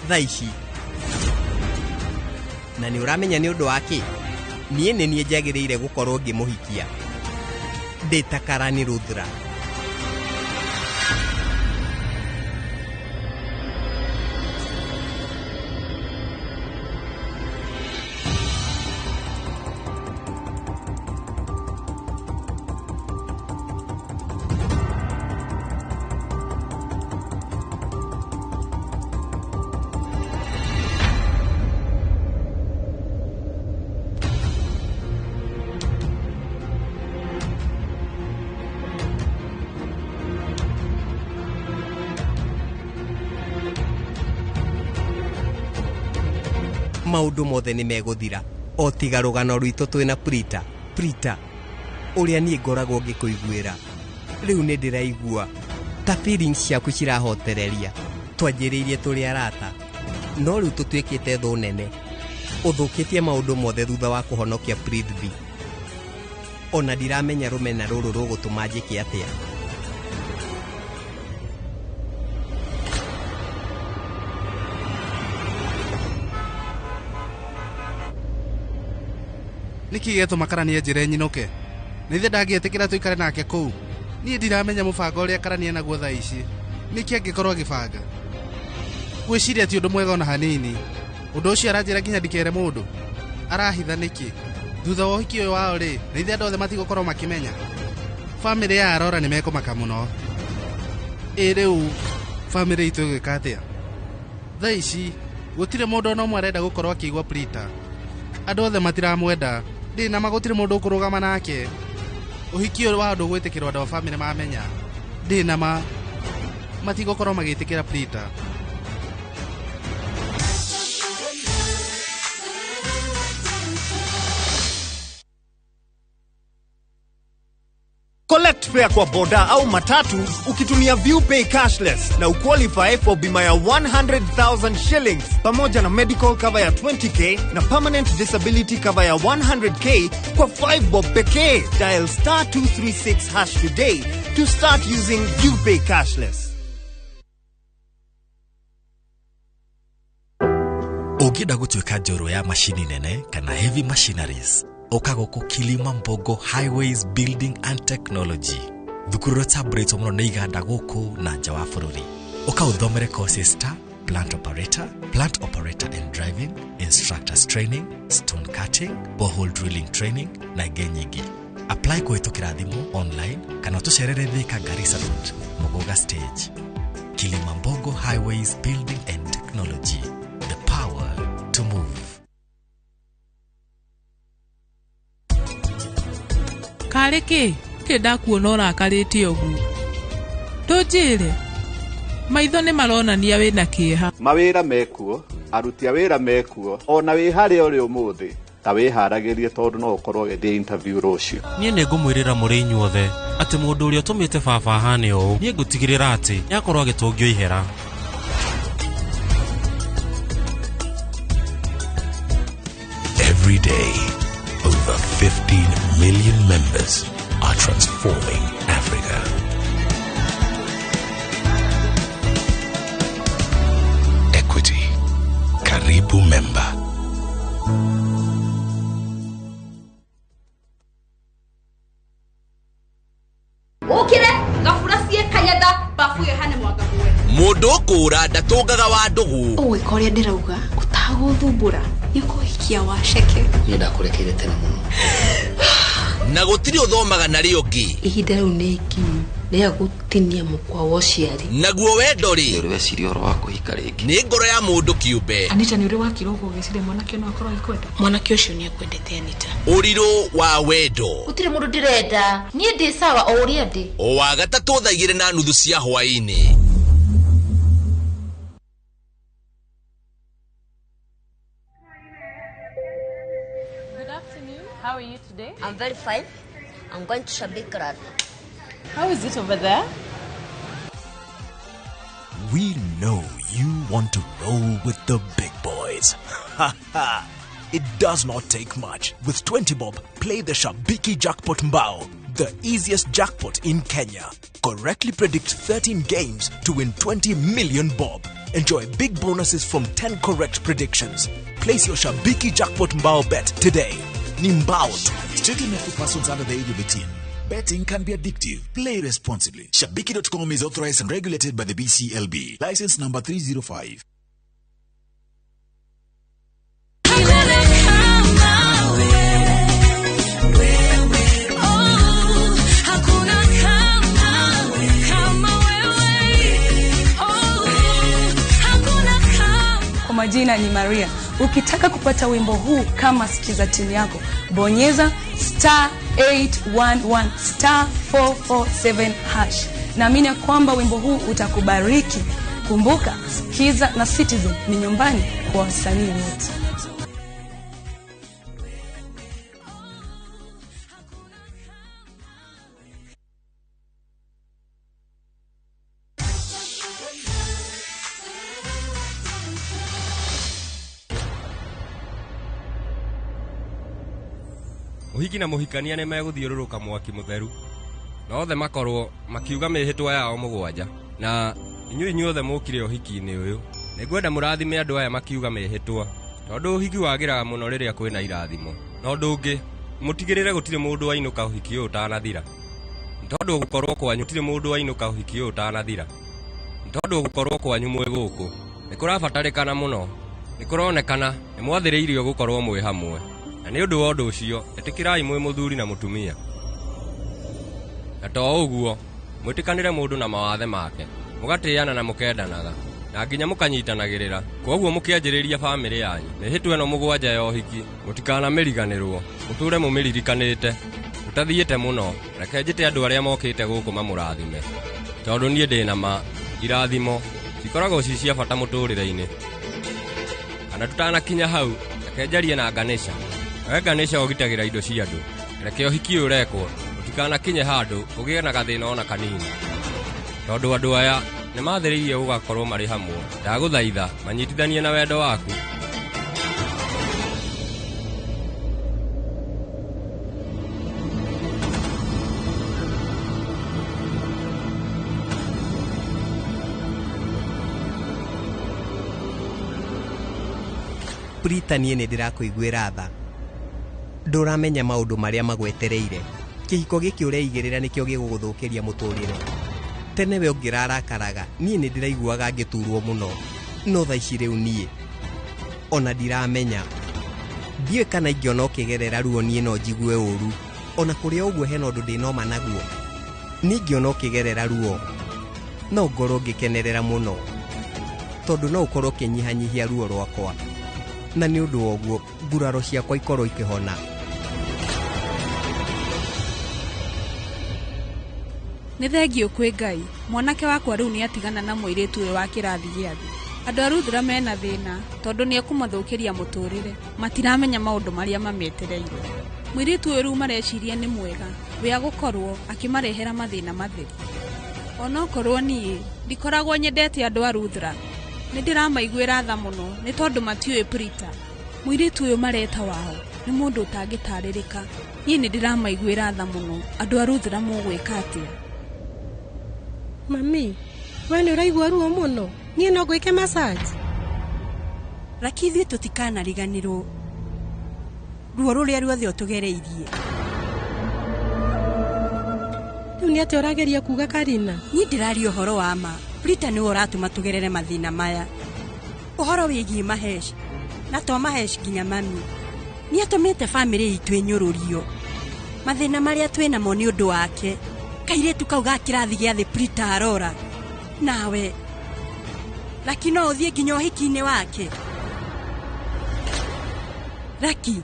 thaa ici. Na nĩ ũramenya nĩ ũndũ wa kĩ? Niĩ nĩ niĩ njagĩrĩire gũkorwo ngĩmũhikia. Ndĩ ta Karani Rudra. Maũndũ mothe nĩ megũthira o tiga rũgano rwitũ twĩna Prita. Prita, ũrĩa niĩ ngoragwo ngĩkũiguĩra rĩu nĩ ndĩraigua ta feelings ciaku cirahotereria. Twanjĩrĩirie tũrĩ arata, no rĩu tũtuĩkĩte thũ nene. Ũthũkĩtie maũndũ mothe thutha wa kũhonokia Prithvi. Ona ndiramenya rũmena rũrũ rũgũtũma njĩke atĩa. Nĩkĩ gĩatũma Karani anjĩre nyinũke? Nĩ ithe ndangĩetĩkĩra tũikare nake kũu. Niĩ ndiramenya mũbango ũrĩa Karani enaguo thaa ici. Nĩkĩ angĩkorwo agĩbanga? Gwĩciria ti ũndũ mwega ona hanini. Ũndũ ũcio aranjĩra nginya ndikere mũndũ. Arahitha nĩkĩ? Thutha wa ũhiki ũyũ wao rĩ, nĩ ithe andũ othe matigũkorwo makĩmenya. Bamĩrĩ ya Arora nĩ mekũmaka mũno. Ĩ rĩu bamĩrĩ itũ ĩgwĩka atĩa? Thaa ici gũtirĩ mũndũ ona ũmwe arenda gũkorwo akĩigua Prita. Andũ othe matiramwenda. Ndĩ na ma gũtirĩ mũndũ ũkũrũgama nake. Ũhiki ũyũ wao ndũgwĩtĩkĩrwo andũ a bamĩrĩ mamenya. Ndĩ na ma matigũkorwo magĩtĩkĩra Prita. Collect fare kwa boda au matatu ukitumia ViewPay cashless na uqualify for bima ya 100,000 shillings pamoja na medical cover ya 20k na permanent disability cover ya 100k kwa 5 bob pekee. Dial star 236 hash today to start using ViewPay cashless. Ũngĩenda gũtuĩka njorua ya macini nene kana heavy machineries, ũka gũkũ Kilimambogo Highways Building and Technology, thukuru ũrĩa ũtambũrĩtwo mũno nĩ iganda gũkũ na nja wa bũrũri. Ũka ũthomere courses ta plant operator, plant operator and driving, instructors training, stone cutting, borehole drilling training na ingĩ nyingĩ. Apply kũhĩtũkĩra thimũ, online kana ũtũcerere Thika Garissa Road, Muguga Stage. Kilimambogo Highways Building and Technology, the power to move. Karĩ kĩ kĩ ndakuona ũrakarĩte ũguo? Ndũnjĩre, maitho nĩ maronania wĩna kĩeha. Mawĩra mekuo, aruti a wĩra mekuo, ona wĩ harĩa ũrĩ ũmũthĩ, ta wĩharagĩrie tondũ no ũkorwo ũgĩthiĩ interview rũciũ. Niĩ nĩ ngũmwĩrĩra mũrĩ inyuothe atĩ mũndũ ũrĩa ũtũmĩte baba ahane ũũ, niĩ ngũtigĩrĩra atĩ nĩakorwo agĩtũngio ihera. Every day, over 15 million members are transforming Africa. Equity. Karibu member. Ukire ngabura cie kanyatha bafu yo hane mwanga muwe. Mundu kura ndatungaga wa ndugu. Ũgwĩka ũrĩa ndĩrauga ũtagũthumbũra nĩũkũhikia waceke. Niĩ ndakũrekeire tene mũno. Na gũtirĩ ũthomaga na rĩo ũngĩ. Ihinda rĩu nĩ ikinyu rĩa gũtinia mũkwa wa ũciari. Naguo wendo rĩ, nĩ ũrĩ weciria ũhoro wa kũhika rĩngĩ? Nĩ ngoro ya mũndũ kĩũmbe. Anita, nĩ ũrĩ wakira ũguo ũgĩciria mwanake no akorwo agĩkwenda? Mwanake ũcio nĩ akwendete Anita. Ũrirũ wa wendo. Gũtirĩ mũndũ ndĩrenda, niĩ ndĩ sawa o ũrĩa ndĩ. O wa gatatũ thaa 2:30 cia hwaĩ-inĩ. Good afternoon. How are you today? I'm very fine. I'm going to Shabik Rad. How is it over there? We know you want to roll with the big boys. Ha ha! It does not take much. With 20 bob, play the Shabiki Jackpot Mbao, the easiest jackpot in Kenya. Correctly predict 13 games to win 20 million bob. Enjoy big bonuses from 10 correct predictions. Place your Shabiki Jackpot Mbao bet today. Ni mbao tu. Strictly not for persons under the age of 18. Betting can be addictive. Play responsibly. Shabiki.com is authorized and regulated by the BCLB. License number 305. Kwa majina ni Maria. Ukitaka kupata wimbo huu kama sikiza tini yako, bonyeza star 811 star 447 hash. Naamini ya kwamba wimbo huu utakubariki. Kumbuka, Sikiza na Citizen ni nyumbani kwa wasanii wote. Mũhiki na mũhikania nĩ megũthiũrũrũka mwaki mũtheru na othe makorwo makiuga mĩhĩtwa yao mũgwanja. Na inyuĩ inyuothe mũkire ũhiki-inĩ ũyũ, nĩngwenda mũrathime andũ aya makiuga mĩhĩtwa, tondũ ũhiki wagĩraga mũno rĩrĩa kwĩna irathimo. Na ũndũ ũngĩ, mũtigĩrĩre gũtirĩ mũndũ wainũka ũhiki ũyũ ũtanathira, tondũ gũkorwo kwanyu gũtirĩ mũndũ wainũka ũhiki ũyũ ũtanathira, tondũ gũkorwo kwanyu mwĩ gũkũ nĩ kũrabatarĩkana mũno. Nĩ kũronekana nĩ mwathĩrĩirio gũkorwo mwĩ hamwe, na nĩ ũndũ wa ũndũ ũcio ĩtĩkĩrai mwĩ mũthuri na mũtumia. Na to ũguo, mwĩtĩkanĩre mũndũ na mawathe make, mũgatĩana na mũkendanaga, na nginya mũkanyitanagĩrĩra. Kwoguo mũkĩanjĩrĩria bamĩrĩ yanyu mĩhĩtwa ĩno mũgwanja ya ũhiki, mũtikanamĩriganĩrwo, mũtũre mũmĩririkanĩte. Mũtathiĩte mũno, reke njĩte andũ arĩa mokĩte gũkũ mamũrathime, tondũ niĩ ndĩ na ma irathimo cikoragwo ci cia bata mũtũrĩre-inĩ. Kana tutanakinya hau, reke njarie na Ganesha. We Ganesha ũgitagĩra indo cia andũ, reke ũhiki ũyũ ũrekwo. Gũtikanakinye handũ ũgĩe na gathĩna ona kanini. Tondũ andũ aya nĩ mathĩrĩirie gũgakorwo marĩ hamwe. Ndagũthaitha manyitithanie na wendo waku. Prita niĩ nĩ ndĩrakũiguĩra tha. Ndũramenya maũndũ marĩa magwetereire. Kĩhiko gĩkĩ ũreigĩrĩra nĩkĩo gĩgũgũthũkĩria mũtũrĩre. Tene we ũngĩrarakaraga, niĩ nĩ ndĩraiguaga ngĩturwo mũno. No thaa ici rĩu niĩ ona ndiramenya. Ndiũĩ kana ingĩona ũkĩgerera ruo niĩ no njigue ũru. Ona kũrĩ o ũguo hena ũndũ ndĩnoma naguo. Niĩ ingĩona ũkĩgerera ruo, no ngorwo ngĩkenerera mũno. Tondũ no ũkorwo ũkĩnyihanyihia ruo rwakwa. Na nĩ ũndũ wa ũguo nguraro ciakwa ikorwo ikĩhona. Nĩ thengiũ kwĩ Ngai, mwanake wakwa rĩu nĩatigana na mũirĩtu ũyũ wa kĩrathi gĩa thĩ. Andũ a Ruthura mena thĩna tondũ nĩekũmathũkĩria mũtũrĩre. Matiramenya maũndũ marĩa mametereire. Mũirĩtu ũyũ rĩu mareciria nĩ mwega, we agũkorwo akĩmarehera mathĩna matheri. Onokorwo niĩ ndikoragwo nyendete andũ a Ruthura, nĩ ndĩramaiguĩra tha mũno nĩ tondũ matiũĩ Prita. Mũirĩtu ũyũ mareta wao nĩ mũndũ ũtangĩtarĩrĩka. Niĩ nĩ ndĩramaiguĩra tha mũno. Andũ a Ruthura mũgwĩka atĩa? Mami, we nĩ ũraigua ruo mũno? Niĩ no ngwĩke massage? Raki ithuĩ tũtikanariganĩrwo ruo rũrĩa ruothe ũtũgereirie. Rĩu nĩ atĩa ũrageria kuga Karina? Niĩ ndĩraria ũhoro wa ma. Prita nĩwe ũratũma tũgerere mathĩna maya. Ũhoro wĩgiĩ Mahesh na to Mahesh nginya mami. Nĩ atũmĩte bamĩrĩ itũ ĩnyũrũrio. Mathĩna marĩa twĩnamo nĩ ũndũ wake. Kairĩtu kau ga kĩrathi gĩa thĩ Prita arora. Nawe Raki no ũthiĩ nginya ũhiki-inĩ wake. Raki,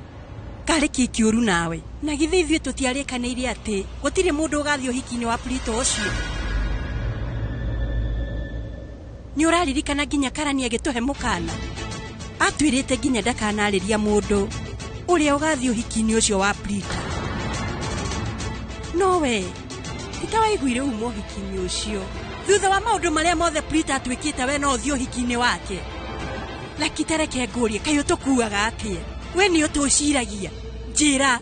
karĩ kĩ kĩũru nawe? Na githĩ ithuĩ tũtiarĩkanĩire atĩ gũtirĩ mũndũ ũgathiĩ ũhiki-inĩ wa Prita ũcio? Nĩ ũraririkana nginya Karani agĩtũhe mũkana? Atwĩrĩte nginya ndakanarĩria mũndũ ũrĩa ũgathiĩ ũhiki-inĩ ũcio wa Prita. No we, titawaiguire uma ũhiki-inĩ ũcio. Thutha wa maũndũ marĩa mothe Prita atuĩkĩte, we no ũthiĩ ũhiki-inĩ wake. Laki tareke ngũrie, kaĩ ũtũkuaga atĩa? We nĩ ũtũciragia? Njĩra,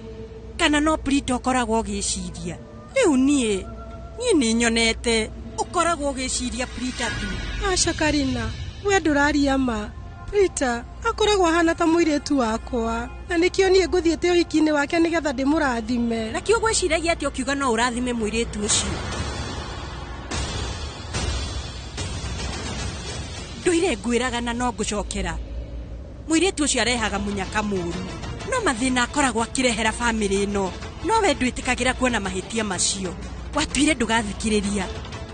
kana no Prita ũkoragwo ũgĩciria? Rĩu niĩ nĩ nyonete ũkoragwo ũgĩciria Prita tu. Aca Karina, we ndũraria ma. Prita akoragwo ahana ta mũirĩtu wakwa, na nĩkĩo niĩ ngũthiĩte ũhiki-inĩ wake nĩgetha ndĩmũrathime. Laki ũgwĩciragia atĩa ũkiuga no ũrathime mũirĩtu ũcio? Ndũire ngwĩraga na no ngũcokera. Mũirĩtu ũcio arehaga mũnyaka mũũru. No mathĩna akoragwo akĩrehera bamĩrĩ ĩno. No we ndwĩtĩkagĩra kuona mahĩtia macio. Watuire ndũgathikĩrĩria.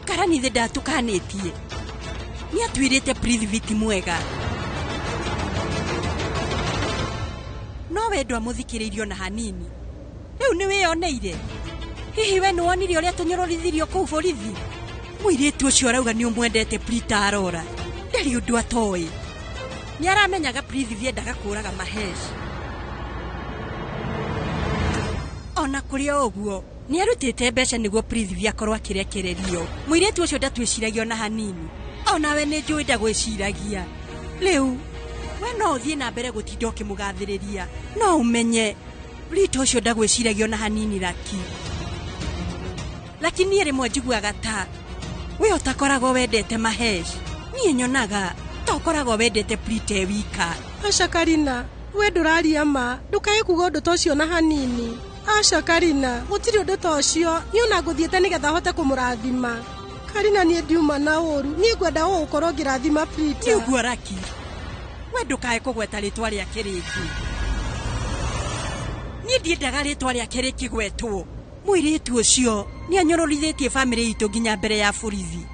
Karani thĩ ndatũkanĩtie. Nĩ atuĩrĩte Prithvi ti mwega. No we ndwamũthikĩrĩirie ona hanini. Rĩu nĩ wĩyoneire. Hihi we nĩ wonire ũrĩa tũnyũrũrithirio kũu borithi? Mũirĩtu ũcio arauga nĩ ũmwendete Prita arora. Ndarĩ ũndũ atoĩ. Nĩ aramenyaga Prithvi endaga kũũraga Mahesh. Ona kũrĩ o ũguo, nĩ arutĩte mbeca nĩguo Prithvi akorwo akĩrekererio. Mũirĩtu ũcio ndatwĩciragia ona hanini. Onawe nĩ njũĩ ndagwĩciragia. Rĩu, we no ũthiĩ na mbere gũtinda ũkĩmũgathĩrĩria. No ũmenye, Prita ũcio ndagwĩciragia ona hanini Laki. Laki niĩ rĩmwe njiguaga ta we ũtakoragwo wendete Mahesh. Niĩ nyonaga ta ũkoragwo wendete Prita e wika. Aca Karina, we ndũraria ma. Ndũkae kuga ũndũ ta ũcio na hanini. Aca Karina, gũtirĩ ũndũ ta ũcio. Niĩ ona ngũthiĩte nĩgetha hote kũmũrathima. Karina niĩ ndiuma na ũru. Niĩ ngwenda ũgũkorwo ngĩrathima Prita. Nĩ ũguo Laki. We ndũkae kũgweta rĩtwa rĩake rĩngĩ. Niĩ ndiendaga rĩtwa rĩake rĩkĩgwetwo. Mũirĩtu ũcio nĩ anyũrũrithĩtie bamĩrĩ itũ nginya mbere ya borithi.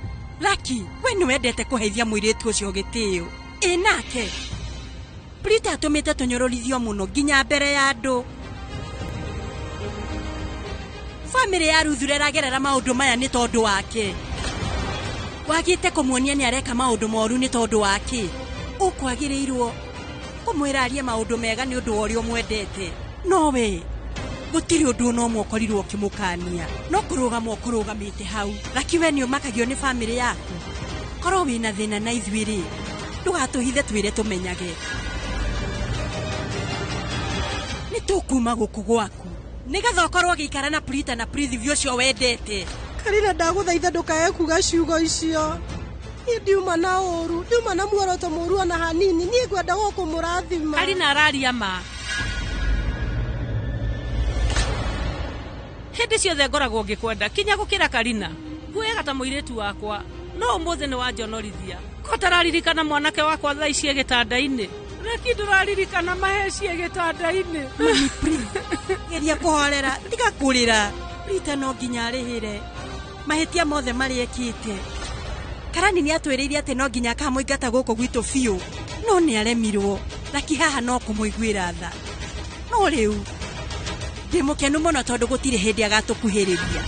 Laki, we nĩ wendete kũheithia mũirĩtu ũcio gĩtĩo. Ĩ nake Prita atũmĩte tũnyũrũrithio mũno nginya mbere ya andũ. Bamĩrĩ ya Ruthura ĩragerera maũndũ maya nĩ tondũ wake. Wagĩte kũmuonia nĩ areka maũndũ moru nĩ tondũ wake. Ũkwagĩrĩirwo kũmwĩra arie maũndũ mega nĩ ũndũ wa ũrĩa ũmwendete. No we Gũtirĩ ũndũ ona ũmwe ũkorirwo ũkĩmũkania. No kũrũgama ũkũrũgamĩte hau. Laki we nĩ ũmakagio nĩ bamĩrĩ yaku. Korwo wĩna thĩna na ithuĩ rĩ, ndũgatũhithe twĩre tũmenyage. Nĩ tũkuma gũkũ gwaku. Nĩgetha ũkorwo ũgĩikara na Prita na Prithvi ũcio wendete. Karina ndagũthaitha ndũkae kuga ciugo icio. Niĩ ndiuma na ũru, ndiuma na muoroto mũru ona hanini, niĩ ngwenda gũkũmũrathima. Karina araria ma. Hĩndĩ ciothe ngoragwo ngĩkwenda kinya gũkĩra Karina. Nguoyaga ta mũirĩtu wakwa, no ũmũthĩ nĩ wanjonorithia. Ko tararirikana mwanake wakwa thaa ici e gĩtanda-inĩ. Reki ndũraririkana Maheshi e gĩtanda-inĩ. Mami please, geria kũhorera, tiga kũrĩra. Rita no nginya arĩhĩre mahĩtia mothe marĩa ekĩte. Karani nĩ atwĩrĩire atĩ no nginya akamũingata gũkũ gwitũ biũ, no nĩ aremirwo. Laki haha no kũmũiguĩra tha. No rĩu ndĩ mũkenu mũno tondũ gũtirĩ hĩndĩ agatũkuhĩrĩria.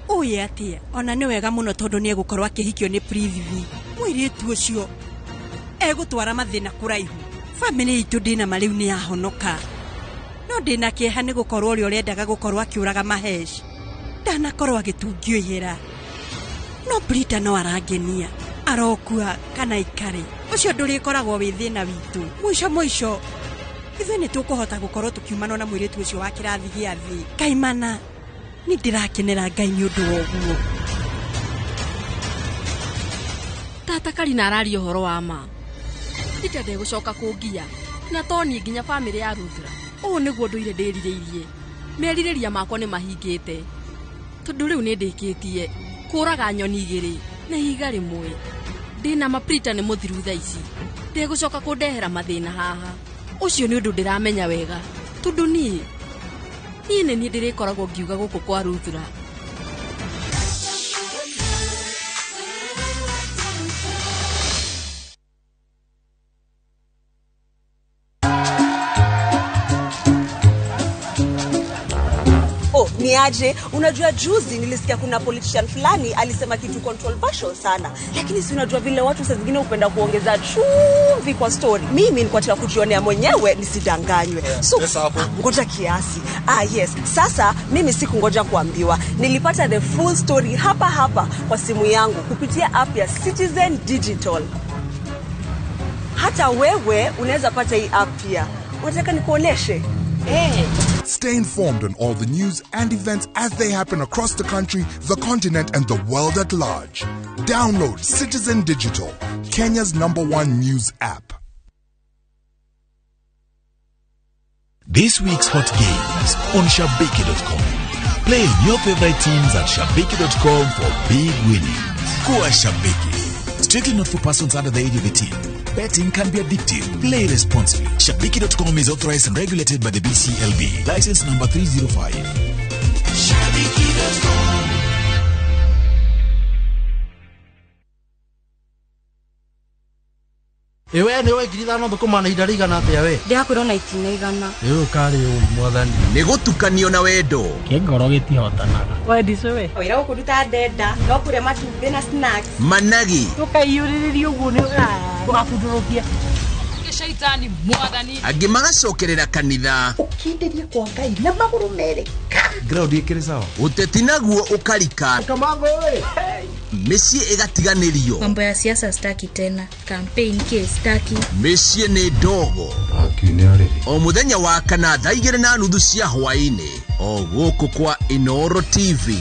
Ũĩ atĩa, ona nĩ wega mũno tondũ nĩ egũkorwo akĩhikio nĩ Prithvi. Mũirĩtu ũcio egũtwara mathĩna kũraihu. Bamĩrĩ itũ ndĩna ma rĩu nĩ yahonoka. No ndĩna kĩeha nĩ gũkorwo ũrĩa ũrendaga gũkorwo akĩũraga Mahesh ndanakorwo agĩtungio ihera. No Prita no arangenia. Arokua kana ikare. Ũcio ndũrĩkoragwo wĩ thĩna witũ. Mũico mũico ithuĩ nĩ tũkũhota gũkorwo tũkiumanwo na mũirĩtu ũcio wa kĩrathi gĩa thĩ. Kaimana, nĩ ndĩrakenera Ngai nĩ ũndũ wa ũguo. Tata Karina araria ũhoro wa ma. Rita ndegũcoka kũngia. Na to niĩ nginya bamĩrĩ ya Ruthra. Ũũ nĩguo ndũire ndĩrirĩirie. Merirĩria makwa nĩ mahingĩte. Tondũ rĩu nĩ ndĩkĩtie kũraga nyoni igĩrĩ na ihiga rĩmwe. Ndĩna ma Prita nĩ mũthiru thaa ici. Ndegũcoka kũndehera mathĩna haha. Ũcio nĩ ũndũ ndĩramenya wega. Tondũ niĩ nĩ niĩ ndĩrĩkoragwo ngiuga gũkũ kwa Ruthra. Ni aje, unajua juzi nilisikia kuna politician fulani alisema kitu controversial sana. Lakini si unajua vile watu saa zingine hupenda kuongeza chumvi kwa story. Mimi nilikuwa nataka kujionea mwenyewe nisidanganywe. So ngoja kiasi. Yes. Sasa mimi sikungoja kuambiwa. Nilipata the full story hapa hapa kwa simu yangu kupitia app ya Citizen Digital. Hata wewe unaweza pata hii app pia. Unataka nikuoneshe? Hey. Stay informed on all the news and events as they happen across the country, the continent, and the world at large. Download Citizen Digital, Kenya's #1 news app. This week's Hot Games on Shabiki.com. Play your favorite teams at Shabiki.com for big winnings. Kuwa Shabiki. Strictly not for persons under the age of 18. Betting can be addictive. Play responsibly. Shabiki.com is authorized and regulated by the BCLB. License number 305. Shabiki.com. Ewe nĩ 5,000 thũkũma na ihinda rĩigana atĩa we? Ndĩrakwĩrwo na itina 100. Rĩu karĩ ũi mwathani. Nĩ gũtukanio na wendo. Kĩngoro gĩtihotanaga. Wendi cũwe. Wĩra gũkũruta ndenda, no kũrĩa matumbĩ na snacks. Managi. Tũkaiyũrĩrĩria ũguo nĩ ũgabundũrũkia. Shaitani mwathani. Angĩ magacokerera kanitha. Ũkindĩrie kwa Ngai na magũrũ merĩ. Ground ĩkĩrĩ sawa. Ũteti naguo ũkarika. Kamango ĩ. Mĩciĩ ĩgatiganĩrio. Mambo ya siasa staki tena. Campaign case staki. Mĩciĩ nĩ ndogo. O mũthenya wa kana thaa 2:30 cia hwaĩ-inĩ. O gũkũ kwa Inoro TV.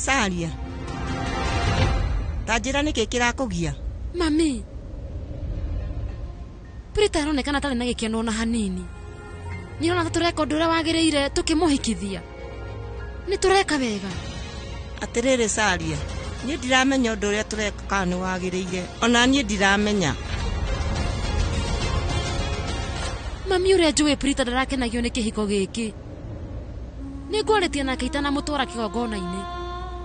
Saria. Ta njĩra nĩkĩ kĩrakũgia? Mami. Prita aronekana atarĩ na gĩkeno ona hanini. Nĩũrona ta tũreka ũndũ ũrĩa wagĩrĩire tũkĩmũhikithia. Nĩ tũreka wega. Atĩrĩrĩ Saria, niĩ ndiramenya ũndũ ũrĩa tũreka kana nĩ wagĩrĩire. Ona niĩ ndiramenya. Mami ũrĩa njũĩ Prita ndarakenagio nĩ kĩhiko gĩkĩ. Nĩ ngwarĩtie nake itanamũtwara kĩgongona-inĩ.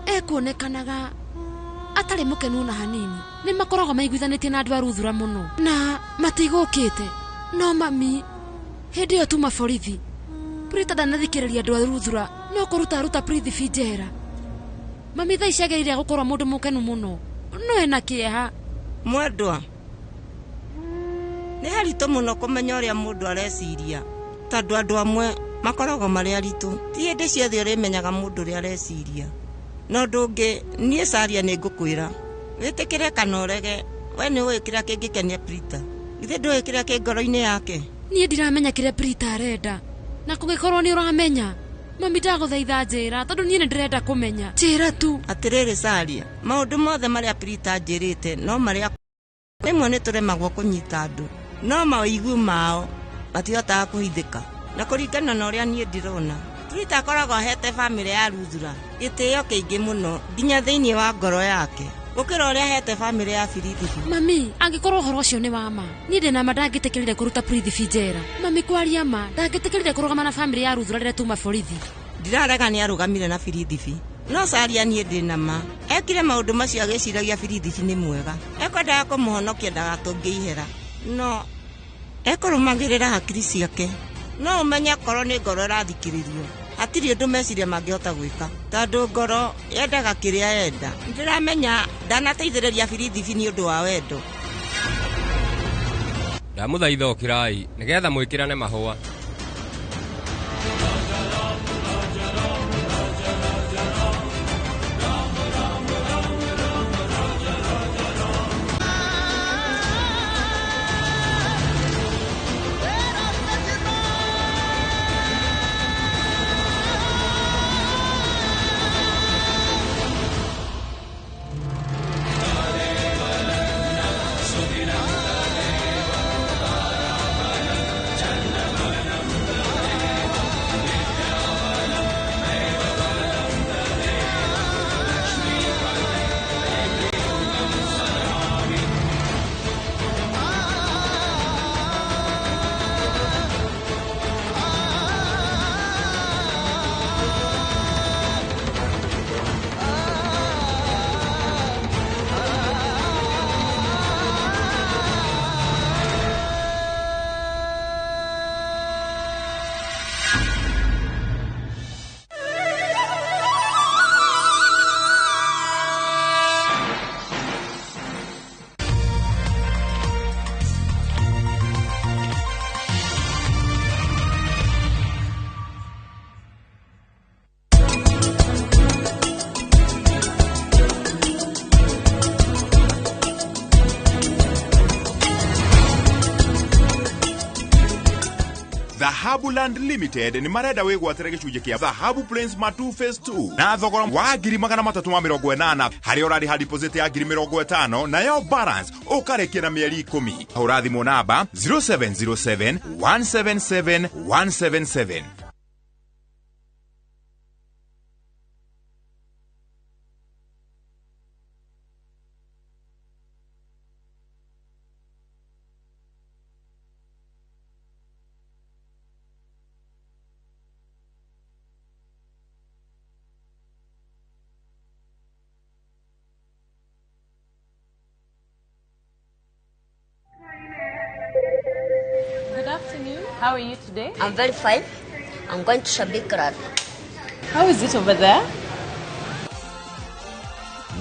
Ekuonekanaga atarĩ mũkenu ona hanini. Nĩ makoragwo maiguithanĩtie na andũ a Ruthura mũno na matigũkĩte. No mami, hĩndĩ ĩyo tuma borithi. Prita ndanathikĩrĩria andũ a Ruthura no kũruta aruta Prithibi njera. Mami thaa ici agĩrĩire gũkorwo mũndũ mũkenu mũno, no ena kĩeha. Mwendwa, nĩ haritũ mũno kũmenya ũrĩa mũndũ areciria, tondũ andũ amwe makoragwo marĩ aritũ. Ti hĩndĩ ciothe ũrĩmenyaga mũndũ ũrĩa areciria. No ũndũ ũngĩ, niĩ Saria nĩ ngũkwĩra, wĩtĩkĩre kana ũrege, we nĩ ũĩ kĩrĩa kĩngĩkenia Prita. Githĩ ndũĩ kĩrĩa kĩ ngoro-inĩ yake? Niĩ ndiramenya kĩrĩa Prita arenda, na kũngĩkorwo nĩ ũramenya, mami ndagũthaitha njĩra, tondũ niĩ nĩ ndĩrenda kũmenya. Njĩra tu. Atĩrĩrĩ Saria, maũndũ mothe marĩa Prita anjĩrĩte no marĩa rĩmwe nĩ tũremagwo kũnyita andũ, no mawĩigu mao matihotaga kũhithĩka. Na kũringana na ũrĩa niĩ ndĩrona, Prita akoragwo ahete bamĩrĩ ya Ruthura gĩtĩo kĩingĩ mũno nginya thĩinĩ wa ngoro yake gũkĩra ũrĩa ahete bamĩrĩ ya Birithibi. Mami, angĩkorwo ũhoro ũcio nĩ wa ma, niĩ ndĩna ma ndangĩtĩkĩrire kũruta Prithibi njera. Mami, kwaria ma, ndangĩtĩkĩrire kũrũgama na bamĩrĩ ya Ruthura rĩrĩa tuma borithi. Ndirarega nĩ arũgamire na Birithibi, no Saria niĩ ndĩna ma ekire maũndũ macio agĩciragia Birithibi nĩ mwega, ekwendaga kũmũhonokia ndagatũnge ihera, no ekũrũmagĩrĩra hakiri ciake. No ũmenye akorwo nĩ ngoro ĩrathikĩrĩrio, hatirĩ ũndũ meciria mangĩhota gwĩka, tondũ ngoro yendaga kĩrĩa yenda. Ndĩramenya ndanateithĩrĩria Birithibi nĩ ũndũ wa wendo. Ndamũthaitha ũkĩrai nĩgetha mwĩkĩrane mahũa. Dhahabu Land Limited nĩ marenda wĩgwatĩre gĩcunjĩ kĩa Dhahabu Plains Matu Phase 2 na thogora wa 380,000 harĩa ũrarĩha deposit ya 50,000 nayo balance ũkarĩkia na mĩeri 10. Hũra thimũ namba 0707 177 177. Good afternoon. How are you today? I'm very fine. I'm going to Shabik. How is it over there?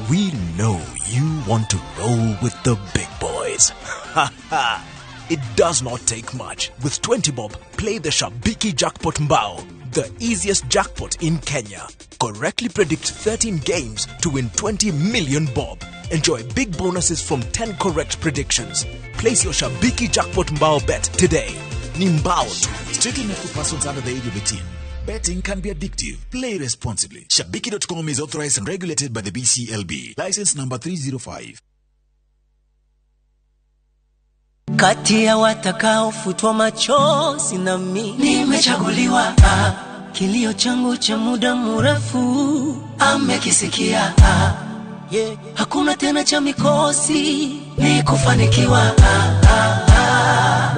We know you want to roll with the big boys. Ha ha! It does not take much. With 20 bob, play the Shabiki Jackpot Mbao, the easiest jackpot in Kenya. Correctly predict 13 games to win 20 million bob. Enjoy big bonuses from 10 correct predictions. Place your Shabiki Jackpot Mbao bet today. Ni mbao tu. Strictly not for persons under the age of 18. Betting can be addictive. Play responsibly. Shabiki.com is authorized and regulated by the BCLB. License number 305. Kati ya watakaofutwa machozi na mimi nimechaguliwa. Kilio changu cha muda mrefu amekisikia. Yeah. Hakuna tena cha mikosi, ni kufanikiwa.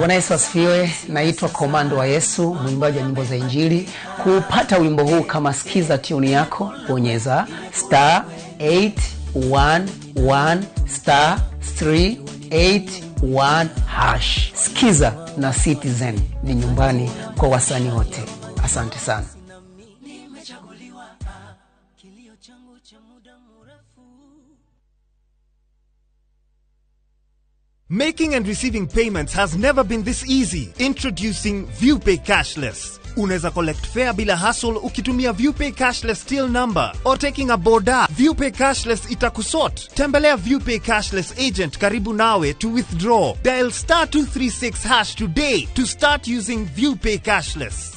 Bwana Yesu asifiwe. Naitwa Komando wa Yesu, mwimbaji wa nyimbo za Injili. Kupata wimbo huu kama skiza tune yako, bonyeza star 811 star 381 hash. Skiza na Citizen ni nyumbani kwa wasanii wote. Asante sana. Making and receiving payments has never been this easy. Introducing ViewPay Cashless. Unaweza collect fare bila hassle ukitumia ViewPay Cashless till number or taking a boda. ViewPay Cashless itakusort. Tembelea ViewPay Cashless agent karibu nawe to withdraw. Dial star 236 hash today to start using ViewPay Cashless.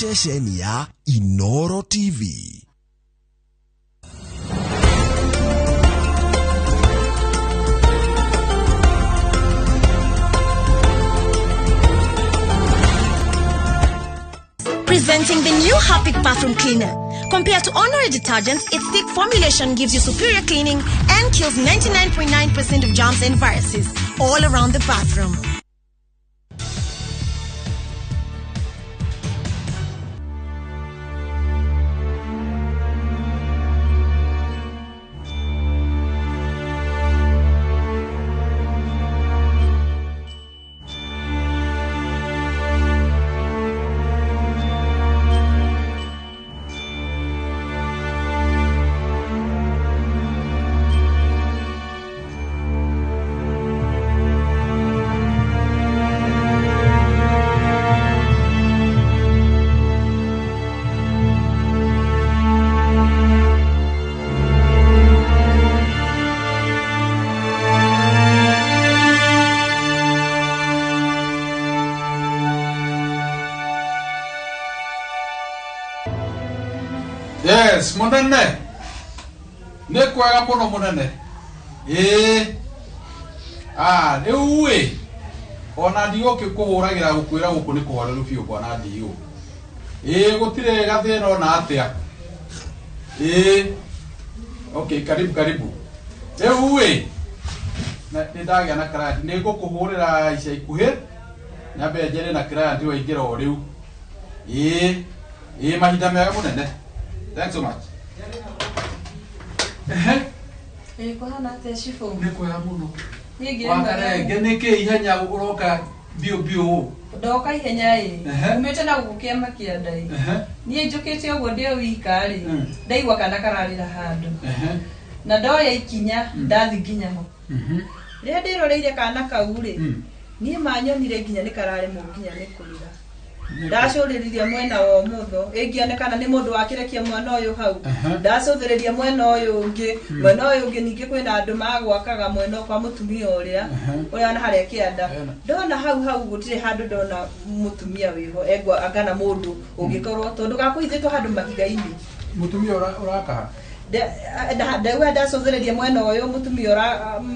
Ceceni ya Inoro TV. Presenting the new Harpic bathroom cleaner. Compared to ordinary detergents, its thick formulation gives you superior cleaning and kills 99.9% of germs and viruses all around the bathroom. Yes, munene. Nĩ kwega mũno munene. Ĩĩ. Ah, rĩu ĩ. Ona ndigũkĩkũhũragĩra gũkwĩra gũkũ nĩ kũhoreru biũ bwana ndiũ. Ĩĩ, gũtirĩ gathĩna ona atĩa. Ĩĩ. Okay, karibu karibu. Rĩu ĩ. Nĩ ndagĩa na client, nĩ ngũkũhũrĩra ica ikuhĩ. Nyambe njere na client waingĩra o rĩu. Ĩĩ. Ĩĩ, mahinda mega munene. Thanks so much. Ĩ kũhana atĩa cibũ? Nĩ kwega mũno. Niĩ ngĩrĩ Wakarenge nĩkĩ ihenya ũroka biũ biũ ũũ? Ndoka ihenya ĩ. Umĩte na gũkũ kĩama kĩa ndai. Niĩ njũkĩte ũguo ndĩ o wika rĩ, ndaigua kana kararĩra handũ. Na ndoya ikinya ndathi nginya ho. Rĩrĩa ndĩroreire kana kau rĩ, niĩ manyonire nginya nĩ kararemwo nginya nĩ kũrĩra. Ndacũrĩrĩria mwena wa ũmotho ĩngĩonekana nĩ mũndũ wakĩrekia mwana ũyũ hau. Ndacũthĩrĩria mwena ũyũ ũngĩ, mwena ũyũ ũngĩ ningĩ kwĩna andũ magwakaga mwena kwa mũtumia ũrĩa ũrĩa na harĩa kĩanda. Ndona hau hau gũtirĩ handũ ndona mũtumia wĩho engwa angana mũndũ ũngĩkorwo tondũ gakũhithĩtwo handũ mahiga-inĩ. Mũtumia ũrakaha? Ndauga ndacũthĩrĩria mwena ũyũ mũtumia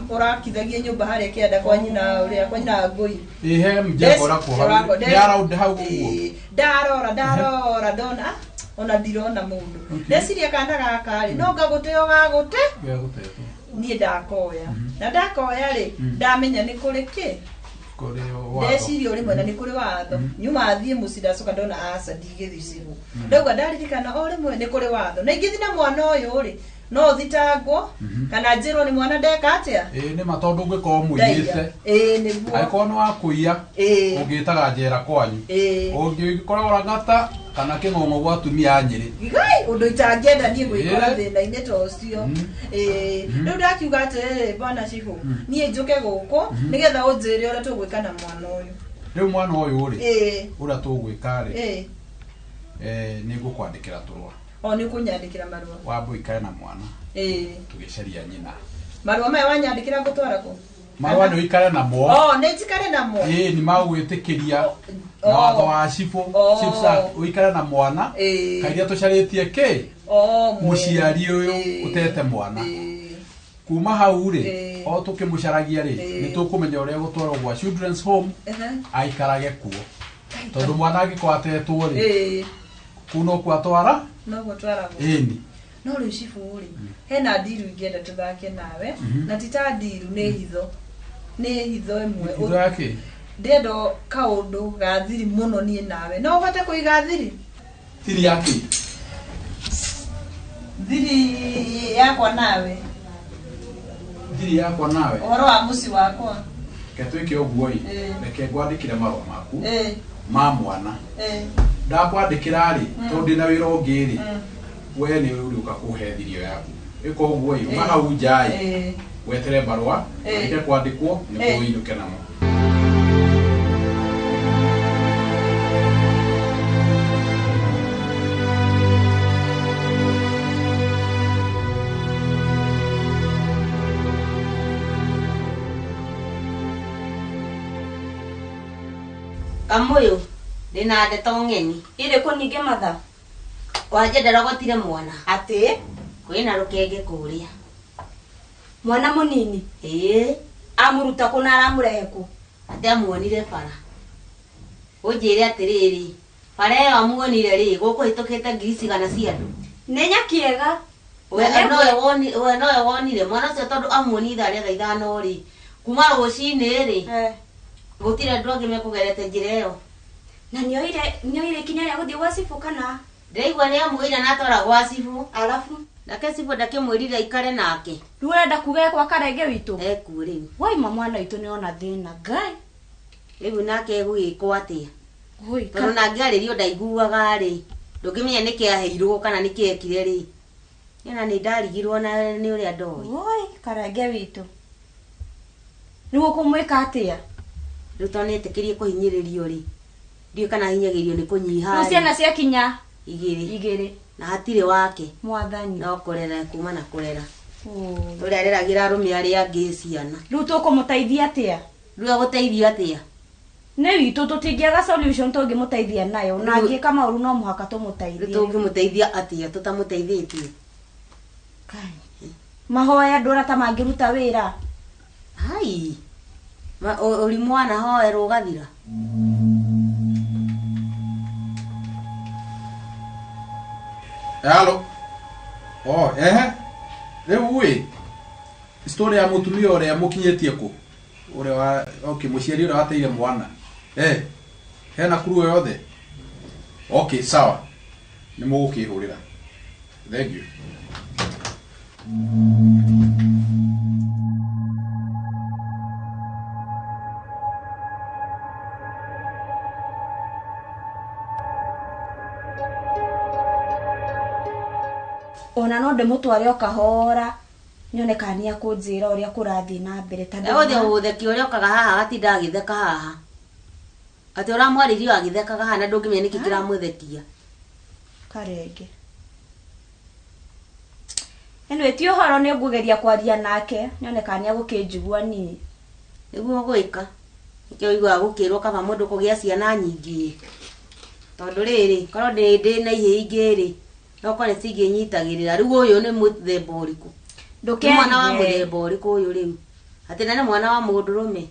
ũrakithagia nyũmba harĩa kĩanda kwa nyina ũrĩa kwa nyina ngũi. Ĩhe mjengo ũrakwo hau. Nĩ around hau ũguo. Ndarora ndarora ndona ona ndirona mũndũ. Ndeciria kana gaka rĩ no ngagũteo gagũte. Gagũtetwo. Niĩ ndakoya. Na ndakoya rĩ ndamenya nĩ kũrĩ kĩ. Ndeciria ũrĩ mwena nĩ kũrĩ watho. Nyuma thiĩ mũciĩ ndacoka ndona aca ndigĩthiĩ cibũ. Ndauga ndaririkana o rĩmwe nĩ kũrĩ watho. Na ingĩthiĩ na mwana ũyũ rĩ no thitangwo kana njĩrwo nĩ mwana ndeka atĩa. Ĩĩ nĩ ma tondũ ũngĩkorwo mũiyĩte. Ĩĩ nĩguo. Angĩkorwo nĩ wa kũiya ũngĩtaga njera kwanyu. Ũngĩkorwo ũrang'ata kana kĩng'ong'o gwa atumia a Nyĩrĩ. Ngai ũndũ itangĩenda niĩ gwĩkora thĩna-inĩ ta ũcio. Ĩĩ rĩu ndakiuga atĩrĩrĩ bwana cibũ niĩ njũke gũkũ nĩgetha ũnjĩre ũrĩa tũgwĩka na mwana ũyũ. Rĩu mwana ũyũ rĩ ũrĩa tũgwĩka rĩ nĩ ngũkwandĩkĩra tũrũa. O nĩ ũkũnyandĩkĩra marũa. Wambe ũikare na mwana. Ĩĩ. Tũgĩcaria nyina. Marũa maya wanyandĩkĩra ngũtwara kũ? Marũa nĩ ũikare namo. O nĩ njikare namo. Ĩĩ nĩ magwĩtĩkĩria. Na watho wa cibũ Chiefs Act ũikare na mwana kairia tũcarĩtie kĩ mũciari ũyũ ũtete mwana kuma hau rĩ o tũkĩmũcaragia rĩ nĩ tũkũmenya ũrĩa gũtwarwo gwa children's home aikarage kuo tondũ mwana angĩkorwo atetwo rĩ kuu nokuo atwara noguo twaragwo ĩni no rĩu cibũ rĩ hena ndiru ingĩenda tũthake nawe na ti ta ndiru nĩ hitho ĩmwe hitho ya kĩ ndĩrenda kaũndũ ga thiri mũno niĩ nawe no ũhote kũiga thiri thiri ya kĩ thiri yakwa nawe thiri yakwa nawe ũhoro wa mũciĩ wakwa reke twĩke ũguo ĩ reke ngwandĩkĩre marũa maku ma mwana ndakwandĩkĩra rĩ tondũ ndĩna wĩra ũngĩ rĩ we nĩ ũrĩũka kũhe thiri ĩyo yaku ĩka ũguo ĩ uma hau nja ĩ wetere barũa marĩke kwandĩkwo nĩguo ũinũke namo. Kamuyu ndina ndeto ng'eni ĩrĩkũ ningĩ matha wanje ndarogotire mwana atĩ kwĩna rũkenge kũrĩa mwana mũnini ĩĩ amũruta kũ na aramũrehe kũ atĩ amuonire bara ũnjĩre atĩrĩrĩ bara ĩyo amuonire rĩ gũkũhĩtũkĩte ngiri cigana cia andũ nĩ nyakiega we nowe wonire mwana ũcio tondũ amuonire ithaa rĩa thaa 5 rĩ kuma rũcinĩ rĩ gũtirĩ andũ angĩ mekũgerete njĩra ĩyo na nĩoire ikinya rĩa gũthiĩ gwa cibũ kana ndĩraigua nĩ amwĩra na atwara gwa cibũ arabu nake cibũ ndakĩmwĩrire aikare nake rĩu ũrenda kuga ekwa Karenge witũ ekuo rĩu waima mwana witũ nĩona thĩna Ngai rĩu nake egũgĩkwo atĩa tondũ nangĩarĩrio ndaiguaga rĩ ndũngĩmenya nĩkĩ aheirwo kana nĩkĩ ekire rĩ ĩna nĩ ndarigirwo na nĩ ũrĩa ndoĩ woi Karenge witũ rĩu ũkũmwĩka atĩa rĩu tondũ nĩetĩkĩrie kũhinyĩrĩrio rĩ ndiũĩ kana hinyagĩrio nĩ kũnyiha rĩu ciana ciakinya igĩrĩ na hatirĩ wake mwathani no kũrera kuma na kũrera ũrĩa areragĩra arũme arĩa angĩ ciana rĩu tũkũmũteithia atĩa rĩu agũteithio atĩa nĩ witũ tũtingĩaga solution tũngĩmũteithia nayo na angĩka maũru no mũhaka tũmũteithie rĩu tũngĩmũteithia atĩa tũtamũteithĩtie mahoya ndũra ta mangĩruta wĩra hai ũrimũ wanahoerwo ũgathira Halo. Oh, ehe. Rĩu ĩ story ya mũtumia ũrĩa mũkinyĩtie kũ? Ũrĩa wa okay, mũciari ũrĩa wateire mwana. Hena kuru yothe. Okay, sawa. Nĩ mũgũkĩhũrĩra. Thank you. Ona no ndĩmũtware o kahora nyone kana nĩakũnjĩra ũrĩa kũrathiĩ na mbere tondũ egũthiĩ gũgũthekia ũrĩa okaga haha agatinda agĩtheka haha atĩ ũramwarĩria agĩthekaga haha na ndũngĩmenya nĩkĩ kĩramũthekia Karenge anyway ti ũhoro nĩ ngũgeria kwaria nake nyone kana nĩegũkĩnjigua niĩ nĩguo gwĩka nĩkĩo ũiguaga gũkĩrwo kaba mũndũ kũgĩa ciana nyingĩ tondũ rĩrĩ korwo ndĩ na ihĩĩ ingĩ rĩ no kore cingĩnyitagĩrĩra rĩu ũyũ nĩ mũthemba ũrĩkũ nĩ mwana wa mũthemba ũrĩkũ ũyũ rĩu atĩ na nĩ mwana wa mũndũrũme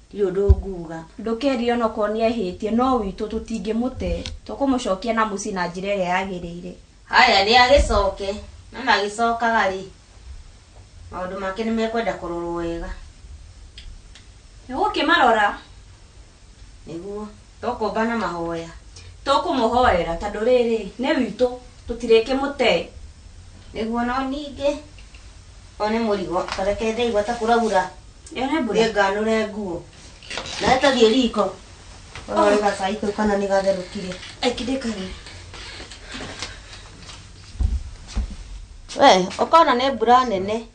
ndirĩ ũndũ nguga ndũkerio onokorwo nĩehĩtie no witũ tũtingĩmũte tũkũmũcokia na mũciĩ na njĩra ĩrĩa yagĩrĩire haya nĩ agĩcoke no agĩcokaga rĩ maũndũ make nĩ mekwenda kũrorwo wega nĩgũkĩmarora nĩguo tũkũmbana mahoya tũkũmũhoera tondũ rĩrĩ nĩ witũ tũtirĩkĩmũte nĩguo no ningĩ one mũrigo tareke ndaigua ta kũraura ĩyo nĩ mbura nganũre nguo nawe tathiĩ riko ũrore gacai kau kana nĩ gatherũkire aikindĩkani we ũkona nĩ mbura nene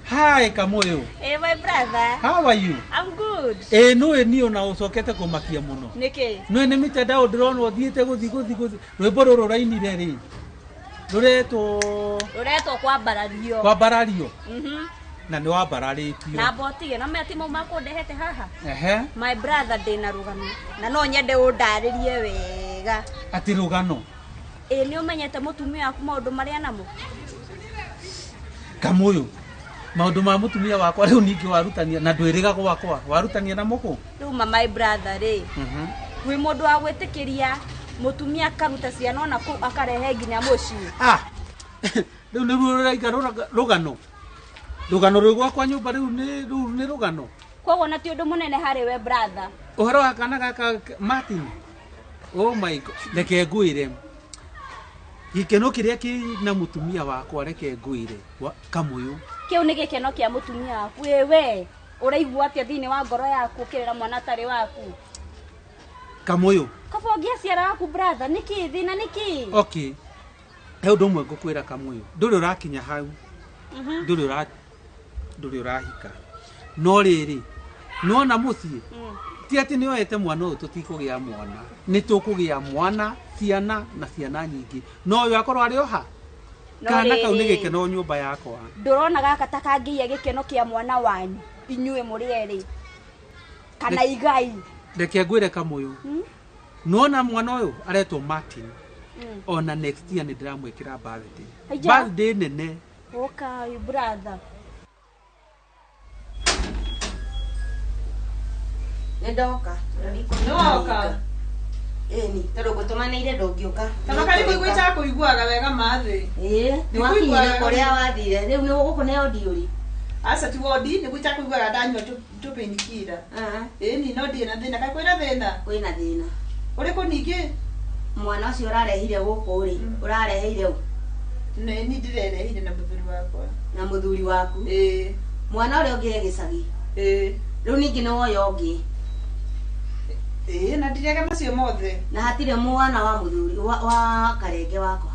Hai Kamuyu. My brother. How are you? I'm good. Ĩ nũĩ niĩ ona ũcokete kũmakia mũno. Nĩkĩ? Nũĩ nĩ mitandao ndĩrona ũthiĩte gũthiĩ gũthiĩ gũthiĩ. Rwĩmbo rũrũ ũrainire rĩ, rũretwo Rũretwo kwambarario. Kwambarario. Na nĩ wambararĩtio. Na mbotige no mea ti mau makũndehete haha. Ehe. My brother, ndĩna rũgano na no nyende ũndarĩrie wega. Atĩ rũgano? Ĩ nĩ ũmenyete mũtumia waku maũndũ marĩa namo? Kamũyũ, maũndũ ma mũtumia wakwa rĩu ningĩ warutania na ndwĩrĩga gwakwa, warutania na mũkũ? Rĩu ma my brother rĩ, wĩ mũndũ wa gwĩtĩkĩria mũtumia akaruta ciana ona kũu akarehe nginya mũciĩ. Ah, rĩu nĩruo rũraiga rũgano. Rũgano rwĩ gwakwa nyũmba rĩu nĩ rĩu nĩ rũgano. Koguo na ti ũndũ mũnene harĩ we brother. Ũhoro wa kana gaka Martin. Oh my God, reke ngwĩre. Gĩkeno kĩrĩa kĩ na mũtumia wakwa reke ngwĩre Kamũyũ. Kĩu nĩ gĩkeno kĩa mũtumia waku. Ĩ we ũraigua atĩa thĩinĩ wa ngoro yaku ũkĩrera mwana atarĩ waku? Kamũyũ. Kaba ũngĩaciara waku brother, nĩkĩ thĩna nĩkĩ? Okay. He ũndũ ũmwe ngũkwĩra Kamũyũ. Ndũrĩ ũrakinya hau. Ndũrĩ ndũrĩ ũrahika. No rĩrĩ, nĩwona mũciĩ? Ti atĩ nĩoete mwana ũyũ tũtikũgĩa mwana. Nĩ tũkũgĩa mwana, ciana na ciana nyingĩ. No ũyũ akorwo arĩ oha. Kana kau nĩ gĩkeno nyũmba yakwa. Ndũrona gaka ta kangĩiya gĩkeno kĩa mwana wanyu inyuĩ mũrĩ erĩ. Kana igai. Reke ngwĩre Kamũyũ. Nĩwona mwana ũyũ aretwo Martin. Ona next year nĩ ndĩramwĩkĩra birthday. Birthday nene. Oka you brother. Nĩndoka. Nĩwoka. Ĩni, tondũ ngũtũmanĩire ndũngĩũka. Kana karibu igwĩta kũiguaga wega mathĩ. Ĩĩ, nĩwakinyire kũrĩa wathire. Rĩu nĩ gũkũ nĩ wondi ũrĩ. Aca ti wondi, nĩ gwĩta kũiguaga ndanyua tũpainkiller. Ĩni, no ndirĩ na thĩna. Kaĩ kwĩna thĩna? Kwĩna thĩna. Ũrĩkũ ningĩ? Mwana ũcio ũrarehire gũkũ rĩ, ũrareheire ũ? Nĩ niĩ ndĩrerehire na mũthuri wakwa. Na mũthuri waku? Ĩĩ. Mwana ũrĩa ũngĩ e gĩcagi? Ĩĩ. Rĩu ningĩ nĩ woya ũngĩ. Ĩĩ, na ndirega macio mothe. Na hatirĩ mwana wa mũthuri wa karenge wakwa.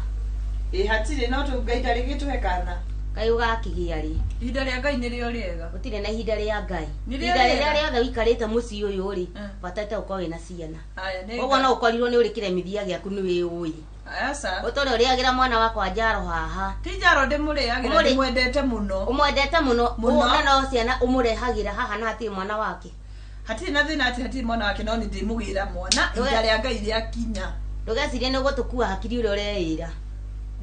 Ĩĩ, hatirĩ, no tũ Ngai ndarĩ gĩtũhe kana. Kaĩ ũgakĩgĩa rĩ? Ihinda rĩa Ngai nĩrĩo rĩega. Gũtirĩ na ihinda rĩa Ngai. Ihinda rĩrĩa rĩothe ũikarĩte mũciĩ ũyũ rĩ, bataite ũkorwo wĩna ciana. Ũguo no ũkorirwo nĩ ũrĩ kĩremithia gĩaku nĩ wĩũĩ. Aca. Ũtũre ũrĩagĩra mwana wakwa njaro haha. Ti njaro ndĩmũrĩagĩra, ndĩmwendete mũno. Ũmwendete mũno. Na no ciana ũmũrehagĩra haha na hatirĩ mwana wake. Hatirĩ na thĩna atĩ hatirĩ mwana wake, no nĩ ndĩmũgĩra mwana ihinda rĩa Ngai rĩakinya. Ndũgecirie nĩ ũgũtũkua hakiri ũrĩa ũreĩra.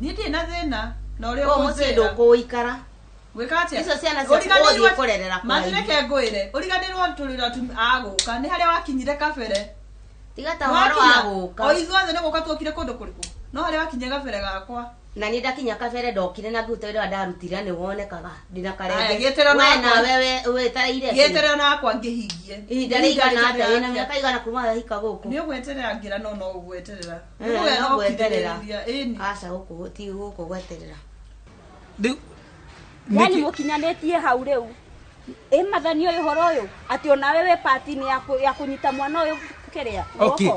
Niĩ ndirĩ na thĩna na ũrĩa ũkũnjĩra. Mũciĩ ndũkũũikara. Gwĩka atĩa? Icio ciana ciaku ũgũthiĩ kũrerera kũraihu. Mathi reke ngwĩre, ũriganĩrwo tũrĩra agũka nĩ harĩa wakinyire kabere. Tiga ta ũhoro wa gũka. O ithuothe nĩ gũka tuokire kũndũ kũrĩkũ? No harĩa wakinyire kabere gakwa. Na niĩ ndakinya kabere ndokire na ngĩruta wĩra ndarutire nĩ wonekaga ndĩna karenge. We nawe wetereire. Gĩeterera nakwa ngĩhingie. Ihinda rĩigana atĩa? Wĩna mĩaka igana kuma wahika gũkũ? Nĩ ũgweterera ngĩra no no ũgweterera. No gweterera. Aca gũkũ ti gũkũ gweterera. Yani mũkinyanĩtie hau rĩu. Ĩ mathani ũyũ ũhoro ũyũ atĩ onawe wĩ pati-inĩ ya kũnyita mwana ũyũ kĩrĩa.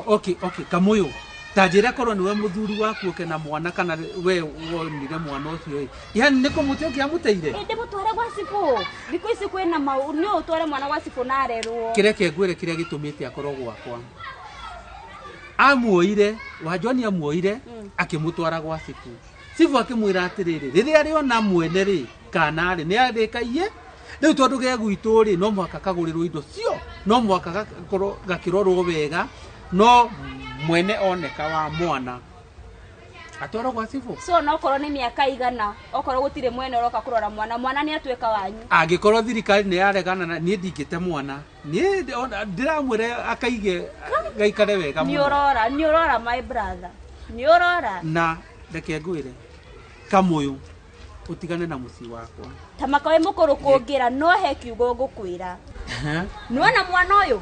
Okay, Kamũyũ. Ta njĩra korwo nĩwe mũthuri waku ũke na mwana kana we wonire mwana ũcio ĩ. Yani nĩ kũmũte ũngĩamũteire? Ĩ ndĩmũtware gwa cibũ. Thikũ ici kwĩna mau nĩ ũtware mwana gwa cibũ na arerwo. Kĩreke ngwĩre kĩrĩa gĩtũmĩte akorwo gwakwa. Amuoire, wa John amuoire akĩmũtwara gwa cibũ. Cibũ akĩmwĩra atĩrĩrĩ, rĩrĩa arĩona mwene rĩ, kana rĩ, nĩ arĩkaiye. Rĩu tondũ ge gwitũ rĩ, no mũhaka kagũrĩrwo indo cio, no mũhaka gakorwo gakĩrorwo wega, no mwene oneka wa mwana atwarwo gwa cibũ. So no okorwo nĩ mĩaka igana, okorwo gũtirĩ mwene ũroka kũrora mwana, mwana nĩ atuĩka wanyu. Angĩkorwo thirikari nĩ yaregana na niĩ ndingĩte mwana, niĩ ndĩramwĩra akaige gaikare wega mũno. Nĩ ũrora my brother. Nĩ ũrora. Na reke ngwĩre Kamũyũ ũtigane na mũciĩ wakwa. Ta makawe mũkũrũ kũngĩra no he kiugo ngũkwĩra. Nĩwona mwana ũyũ?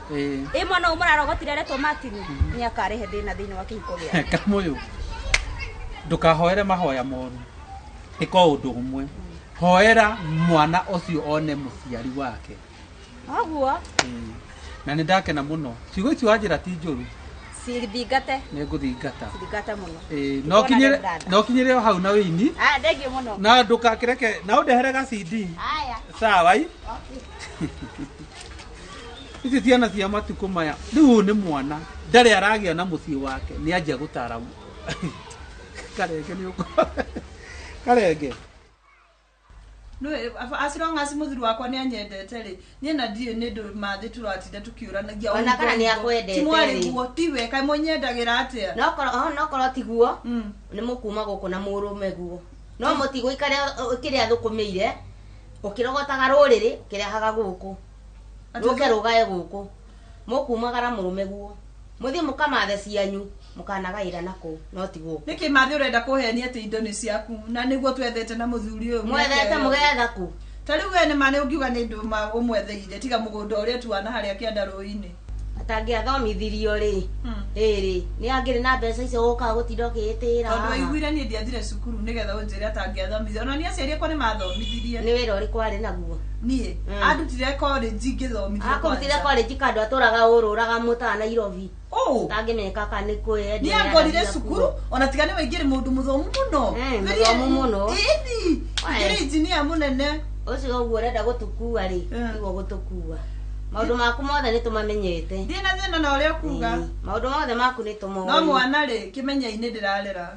Ĩ mwana ũyũ mũrarogotire aretwo Martin nĩ akarehe thĩna thĩinĩ wa kĩhiko gĩake. Kamũyũ, ndũkahoere mahoya moru. Ĩka ũndũ ũmwe. Hoera mwana ũcio one mũciari wake. Ũguo? Na nĩ ndakena mũno. Ciugo icio wanjĩra ti njũru. Cithingate. Nĩ ngũthingata. Cithingate mũno. No kinyĩre o hau na wĩini. Ah, thengiũ mũno. Na ndũgakĩreke, na ũndehere ga CD. Haya. Sawa i? Okay. Ici ciana cia matukũ maya rĩu ũyũ nĩ mwana ndarĩ aragĩa na mũciĩ wake nĩ anjia gũtara Karenge nĩ ũko Karenge. No as long as muthuri wakwa nĩ anyendete rĩ niĩ na ndiĩ nĩ ndũ mathĩ tũratinda tũkĩũranagia Ona kana nĩ akwendete ti rĩ. mwarĩguo tiwe kaĩ mũnyendagĩra atĩa no korwo tiguo nĩ mũkuma gũkũ na mũrũme guo no mũtigũikare kĩrĩa thũkũmĩire ũkĩrogotaga rũrĩrĩ ũkĩrehaga gũkũ rũke rũgae gũkũ mũkumagara mũrũme guo mũthiĩ mũkamathe cianyu mũkanagaĩra nakũu no ti gũkũ. Nĩkĩ mathĩ ũrenda kũhenia atĩ indo nĩ ciaku na nĩguo twethete na mũthuri ũyũ mwethete mũgetha kũ ta rĩu we nĩ ma nĩ ũngiuga nĩ ndũma ũmwetheire tiga mũgũnda ũrĩa tuana harĩa kĩanda rũĩ-inĩ. Atangĩathomithirio rĩ ĩrĩ nĩ angĩrĩ na mbeca icio gũkaga gũtinda ũkĩĩtĩra tondũ waiguire niĩ ndiathire cukuru nĩgetha ũnjĩre atangĩathomithio ona niĩ aciari akwa nĩ mathomithirie. Nĩ wĩra ũrĩkũ arĩ naguo? Niĩ andutire college ngĩthomithio akũrutire college kandũ atũraga ũrũraga mũtaga Nairobi tangĩmenyeka kana nĩ kwĩyendia niĩ angorire cukuru ona tiga nĩwe ingĩrĩ mũndũ mũthomu mũno. Mũthomu mũno ĩni ingĩrĩ engineer mũnene. Ũcio ũguo ũrenda gũtũkua rĩ tiguo gũtũkua maũndũ maku mothe nĩ tũmamenyete. Ndirĩ na thĩna na ũrĩa ũkuga maũndũ mothe maku nĩ tũmoĩ no mwana rĩ kĩmenya-inĩ ndĩrarera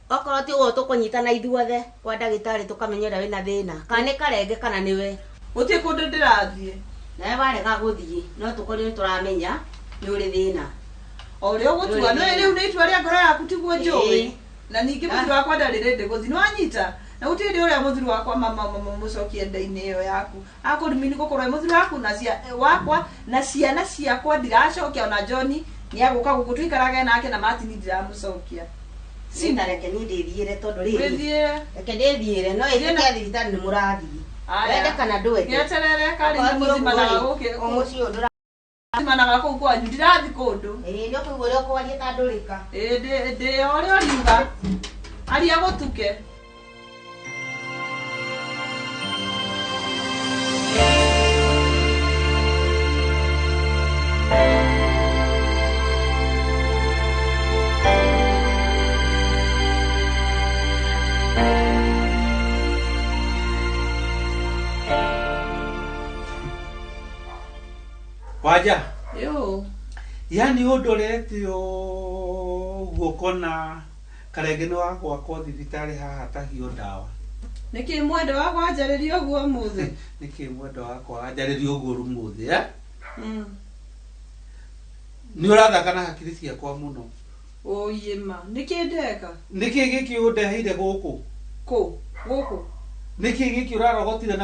okorwo ti ũguo tũkũnyitana ithuothe kwa ndagĩtarĩ tũkamenya ũrĩa wĩna thĩna kana nĩ Karenge kana nĩwe. Gũtirĩ kũndũ ndĩrathiĩ nawe warega gũthiĩ no tũkorwo nĩ tũramenya nĩ ũrĩ thĩna o ũrĩa ũgũtua no rĩu nĩ itua rĩa ngoro yaku tiguo njũĩ na ningĩ mũthuri wakwa ndarĩ rĩndĩ gũthiĩ nĩwanyita na gũtirĩ hĩndĩ ũrĩa mũthuri wakwa mama mama mũcokie nda-inĩ ĩyo yaku akũrumini gũkorwo e mũthuri waku na wakwa na ciana ciakwa ndiracokia ona John nĩ agũka gũkũ tũikarage nake na Martin ndiramũcokia. Sina reke niĩ ndĩthiĩre tondũ rĩrĩ reke ndĩthiĩre no ĩtĩkia thibitarĩ nĩ mũrathiĩ wende kana ndwende gĩeterere karĩ nĩ mũthimanaga gũkĩ mũciĩ ũyũ ndũrathimanaga kũu kwanyu ndirathiĩ kũndũ. Ĩĩ nĩ ũkũigua ũrĩa ũkwaria ta ndũrĩka. Ĩĩ ndĩ ũrĩa ũriuga aria gũtuke. Waja. Yo. Yani ũndorete ũguo kona Karenge nĩ wa gwakwo thibitarĩ haha tahio ndawa. Nĩkĩ mwendo wakwa anjarĩria ũguo ũmũthĩ? Nĩkĩ mwendo wakwa anjarĩria ũguo ũmũthĩ eh? Nĩ ũrathaka na hakiri ciakwa mũno. Ũyĩma. Nĩkĩ ndeka? Nĩkĩ gĩkĩ ũndeheire gũkũ? Kũ? Gũkũ? Nĩkĩ gĩkĩ ũrarogotire na